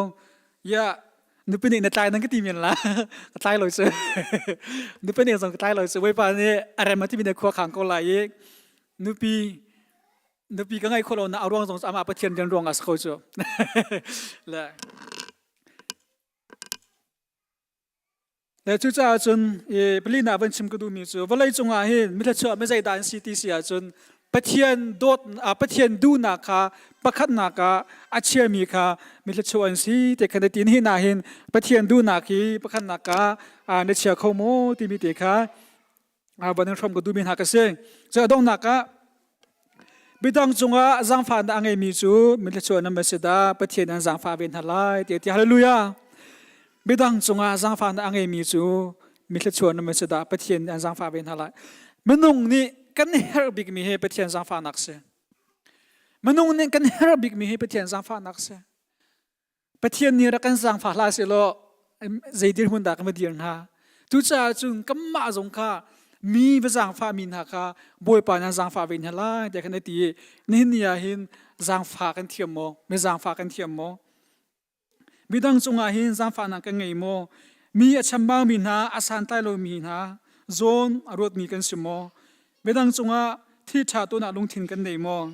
ya nupi nih na tlai nan ka ti men la ka tlai lo cu nupi nih zong ka tlai lo cu Bawipa nih a rem a timi na khua khang ko lai i nupi nupi ka ngai kho lo na a ruang zong amah Pathian rian ruang ah si ko cu le Le cucaah cun i palina van chim ka duhmi cu vawlei cungah hin mithluachuah mi zeidah an si ti si ahcun Pathian dawt Pathian duhnak kha pakhatnak ah a chiami kha mithluachuah an si ti kha na tin hi na hin Pathian duhnak hi pakhatnak ah na chia kho maw timi te kha van in hrawm ka duhmi hna ka si. Cu a donghnak ah midang cungah zaangfahnak a ngeimi cu mithluachuah nan va si dah Pathian an zaangfah ve hna lai ti ti hallelujah. Midang cungah zaangfahnak a ngeimi cu mithluachuah nan va si dah Pathian an zaangfah ve hna lai. Minung nih kan herh bikmi hi Pathian zaangfahnak si. Minung nih kan herh bikmi hi Pathian zaangfahnak si. Pathian nih rak kan zaangfah hlah sehlaw zei dirhmun dah kan va dir hnga? Cucaah cun kanmah zong kha mi va zaangfahmi hna kha Bawipa nan zaangfah ve hna lai tiah khan a ti i nihin ni ah hin zaangfah kan thiam maw? Mi zaangfah kan thiam maw? Midang cungah hin zaangfahnak kan ngei maw? Mi a chambaumi hna, a santlai lomi hna zawn a ruatmi kan si maw? Midang cungah thil ṭha tuahnak lungthin kan nei maw?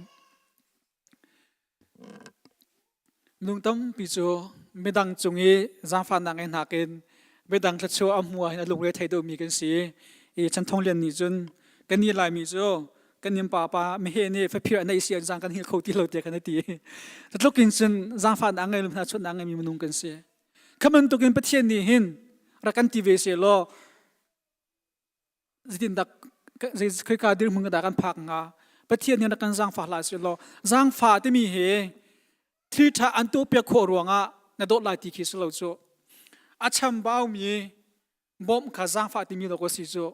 Minung tampi cu midang cung i zaangfahnak ngei nakin midang thluachuah a hmu ahhin a lungre thei deuhmi kan si. I Chanthong Lian nih cun kan nih Laimi cu kan nim papa meheh nih faphir a neih si an zaang kan hngilh kho ti lo tiah kan ti. Tluk in cun zaangfahnak ngei lo hna chuahnak ngeimi minung kan si. Kha bantukin Pathian nih hin rak kan ti ve seh law zeitindah zei khoika dirhmun dah kan phak hnga Pathian nih rak kan zaangfah hlah sih law zaangfah timi hi thil ṭha an tuahpiak khawh ruangah na dawt lai ti khi si lo cu. A chambaumi bawmh kha zaangfah timi dawk a si cu.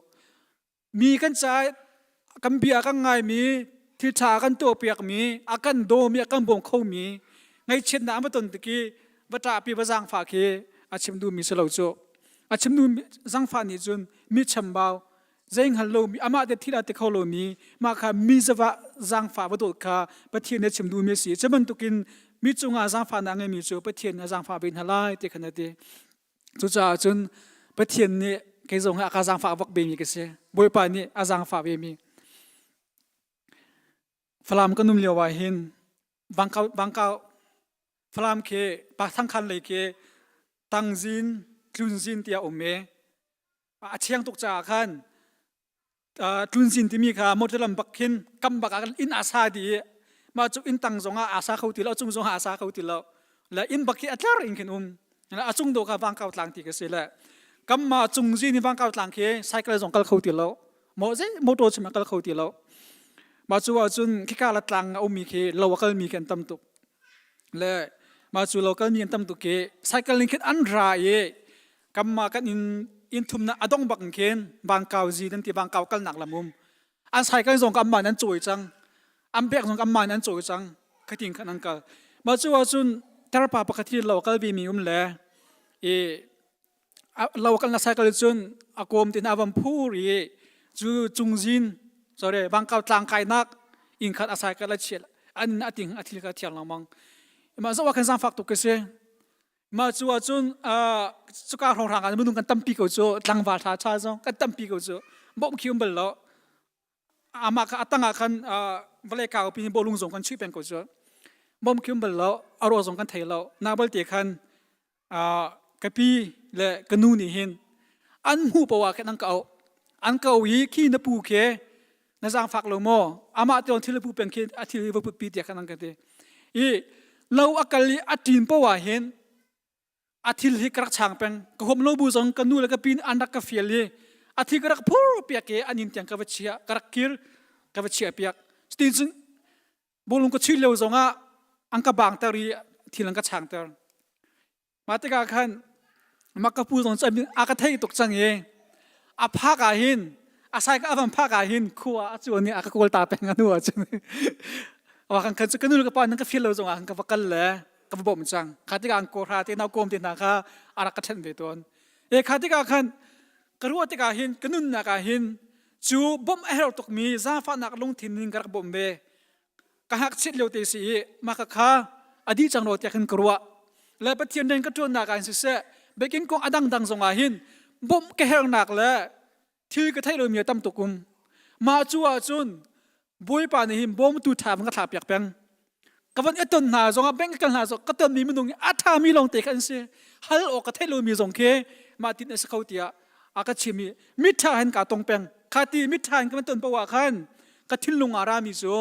Mi kan caah kan bia kan ngaimi, thil ṭha a kan tuahpiakmi, a kan dawmi, a kan bawm khomi, ngaihchiatnak an va ton tik i va ṭahpi va zaangfah khi a chim duhmi si lo cu. A chim duhmi zaangfah nih cun mi chambau, zei hngal lomi, amah te thil a ti kho lomi, mah kha mi zavah zaangfah va dawt kha Pathian nih a chim duhmi a si. Cu bantukin mi cungah zaangfahnak a ngeimi cu Pathian nih a zaangfah ve hna lai ti khan a ti. Cucaah cun Pathian nih kei zong hi a ka zaangfah bak vemi ka si. Bawipa nih a zaangfah vemi. Falam kan um lio ah hin Vangkau, Vangkau Falam khi Pathangkhan lei khi Tangzin, Tlunzin tiah um i a thiang tuk caah khan tlunzin timi kha motor lam bak khin kam bak ah inn aa sa dih i mah cu inn tang zong ah aa sa kho ti lo a cung zong ah aa sa kho ti lo le inn bak khi a tlar in khin um a cung dawh kha vangkau tlang ti ka si le kam ma cung zin in vangkau tlang khi cycle zong kal kho ti lo mo zei motor chim kal kho ti lo mah cu ahcun khika la tlang a ummi khi lo a kalmi khi an tam tuk le mah cu lo kalmi an tam tuk khi cycle in khin an ra i kamma kan inn inn thumnak a dong bak in khin vangkau zi nan ti vangkau kalnak lam um an cycle zong ka amah nan cawi cang an bek zong ka amah nan cawi cang khatin khan an kal mah cu ahcun tarpa pakhat hi lo kal ve mi um le i lo kal na cycle cun a kawm tin a vam phur i cu cungzin sorry vangkau tlang kainak inn khat a cycle a chial an a ting a thil ka thiang lengmang mah zoh ah khan zaangfak tuk ka si Mah cu ahcun cuka hrawnghrang ah minung kan tampi ko cu tlangval ṭha ṭha zong kan tampi ko cu bawmh khi um bal lo amah kha a tang ah khan vawlei kaupi in bawlung zong kan chuih peng ko cu bawmh khi um bal lo a ruah zong kan thei lo na balte khan ka pi le ka nu nih hin an hmuh poah khin an ka auh an ka auh i khi na pu khi na zaangfak lo maw amah te thil pu peng khi a thil va putpi tiah khan an ka ti i lo a kal i a ṭin poah ah hin a thil hi ka rak chang peng ka huam lo bu zong ka nu le ka pi an rak ka fial i a thil ka rak phur piak i an inn tiang ka va chia ka rak kir ka va chia piak cutin cun bawlung ka chuih lio zongah an ka bangter i thil an ka changter Mah tikah khan mah ka pu zong cu a ka thei tuk cang i a phak ah hin a sai ka a van phak ah hin khua a cuan i a ka kawl ta peng a hnu ah cun wa kan khan cu ka nu le ka pa nan ka feel lo zong ah ka va kal le ka va bawmh cang kha tikah an kawhra te nau kawm te hna kha a rak ka ṭhenh ve tawn e kha tikah khan ka ruah tikah hin ka nunnak ah hin cu bawmh a herh tukmi zaangfahnak lungthin in ka rak bawmh ve ka ngakchiat lio te si i mah ka kha a dih cang rua tiah khin ka ruah le Pathian rian ka ṭuannak ah hin siseh biakinn kong a dangdang zong ah hin bawmh ka herhnak le thil ka theih lomi a tam tuk um mah cu ahcun Bawipa nih hin bawmtu ṭha van ka thlah piak peng ka van i ton hna zong ah bank ka kal hna zong ka tonmi minung hi a ṭhami lawng te kha an si hal awk ka theih lomi zong khi mah tin a si kho tiah a ka chim i miṭha hin kaa tong peng kha ti miṭha in ka van ton paoh ah khan ka thinlung ah rami cu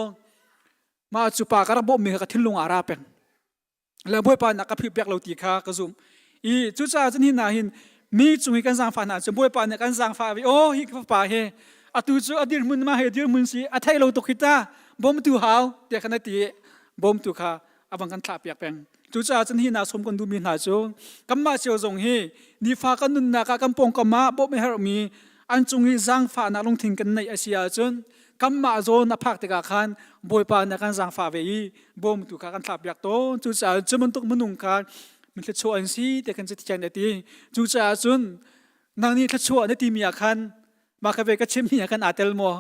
mah cu pa ka rak bawmhmi kha ka thinlung ah ra peng le bawipa nak ka phih piak lo ti kha ka zumh i cucaah cun hi hna hin mi cung i kan zaangfah hna cu bawipa nih kan zaangfah ve oh hi ka fapa hi atu cu a dirhmun ma he dirhmun si a thei lo tuk hi ta bawmtu hau tiah khan a ti bawmtu kha a van kan thlah piak peng cucaah cun hi hna sawm kan duhmi hna cu kanmah cio zong hi nifa kan nunnak ah kan pawngkam ah bawmh a herhmi an cung i zaangfahnak lungthin kan neih a si ahcun kanmah zawn a phak tikah khan Bawipa nih a kan zaangfah ve i bawmtu kha kan thlah piak tawn cucaah cu bantuk minung kha thluachuah an si ti kan cathiang nih a ti cucaah cun nang nih thluachuah na timi ah khan mah ka ve ka chimmi ah khan aa tel maw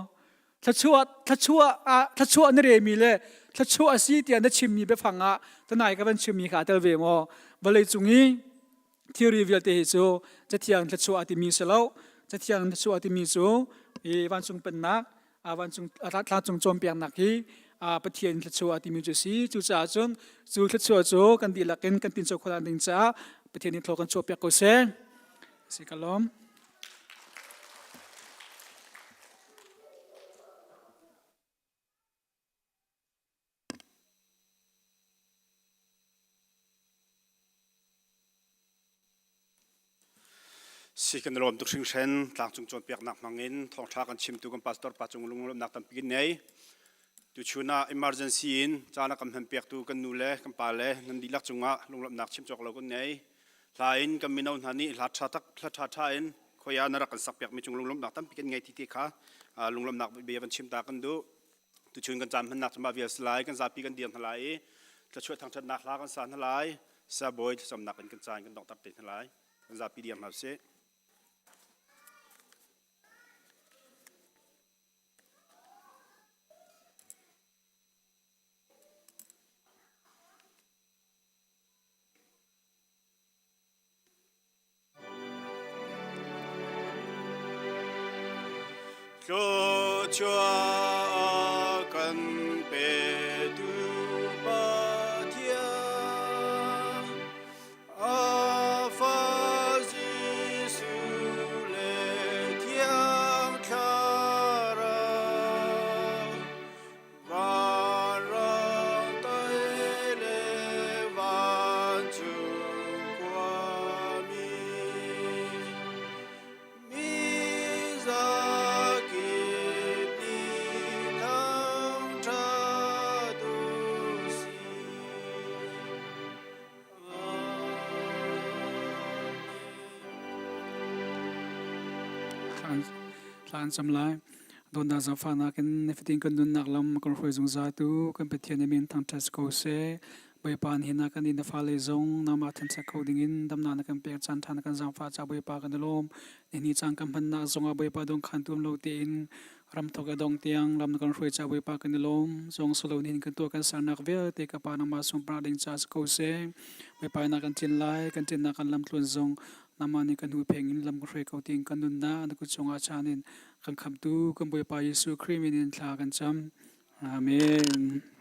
thluachuah thluachuah ah thluachuah na remi le thluachuah a si tiah na chimmi biafang ah tanai ka van chimmi kha aa tel ve maw vawlei cung i thilri vialte hi cu cathiang thluachuah a timi si lo cathiang thluachuah a timi cu i vancung pennak vancung tlangcung cawnpiaknak hi Pathian thluachuah a timi cu si cucaah cun cu thluachuah cu kan dihlak in kan tinco khawh ding caah Pathian nih thlaw kan chuahpiak ko seh si ka lawm Si kan lawm tuk hringhren tlangcung cawnpiaknak hmangin thawngṭha kan chimtu kan pastor pa cung lunglawmhnak tampi kan nei. Tuchun ah emergency in caan a kan hmanpiaktu kan nu le kan pa le nan dihlak cungah lunglawmhnak chim cawk lo kan nei. Hla in kan mino hna nih hla ṭha tak hla ṭha ṭha in khoia na rak kan sak piakmi cung lunglawmhnak tampi kan ngei ti te kha lunglawmhnak bia van chim ta kan duh. Tuchun kan caan hmannak cu mah vial si lai, kan zapi kan dir hna lai i thluachuah thangṭhatnak hla kan sa hna lai. Siabawi thlacamnak in kan caan kan donghter te hna lai. Kan zapi dir hna usih. Thluachuah kan petu Pathian, a fa Jesuh le Thiang Thlarau, Vanrang tai le vancung khuami, mi zakip nih thangṭhat u sih. Thla an cam lai. Dawtnak zaangfahnak in nifatin kan nunnak lam kan hruai zungzal tu kan Pathian i min thangṭhat si ko seh. Bawipa nihin ah kan inn na fale zong nangmah thanṭhat kho dingin damnak na kan pek caan ṭha na kan zaangfah caah Bawipa kan i lawm. Nihni caan kan hmannak zongah Bawipa dawnkhan tuam lo tein ram thawk le dong tiang lam na kan hruai caah Bawipa kan i lawm. Zong silo nihin kan tuah kan sernak vialte ka Pa nangmah sunparnak ding caah si ko seh. Bawipa na kan ṭin lai, kan ṭinnak kan lamtluan zong nangmah nih kan huhpheng in lam ka hruai ko tiin kan nunnak na kut chungah chaan in kan khamhtu kan Bawipa Jesuh Khrih min in thla kan cam. Amen.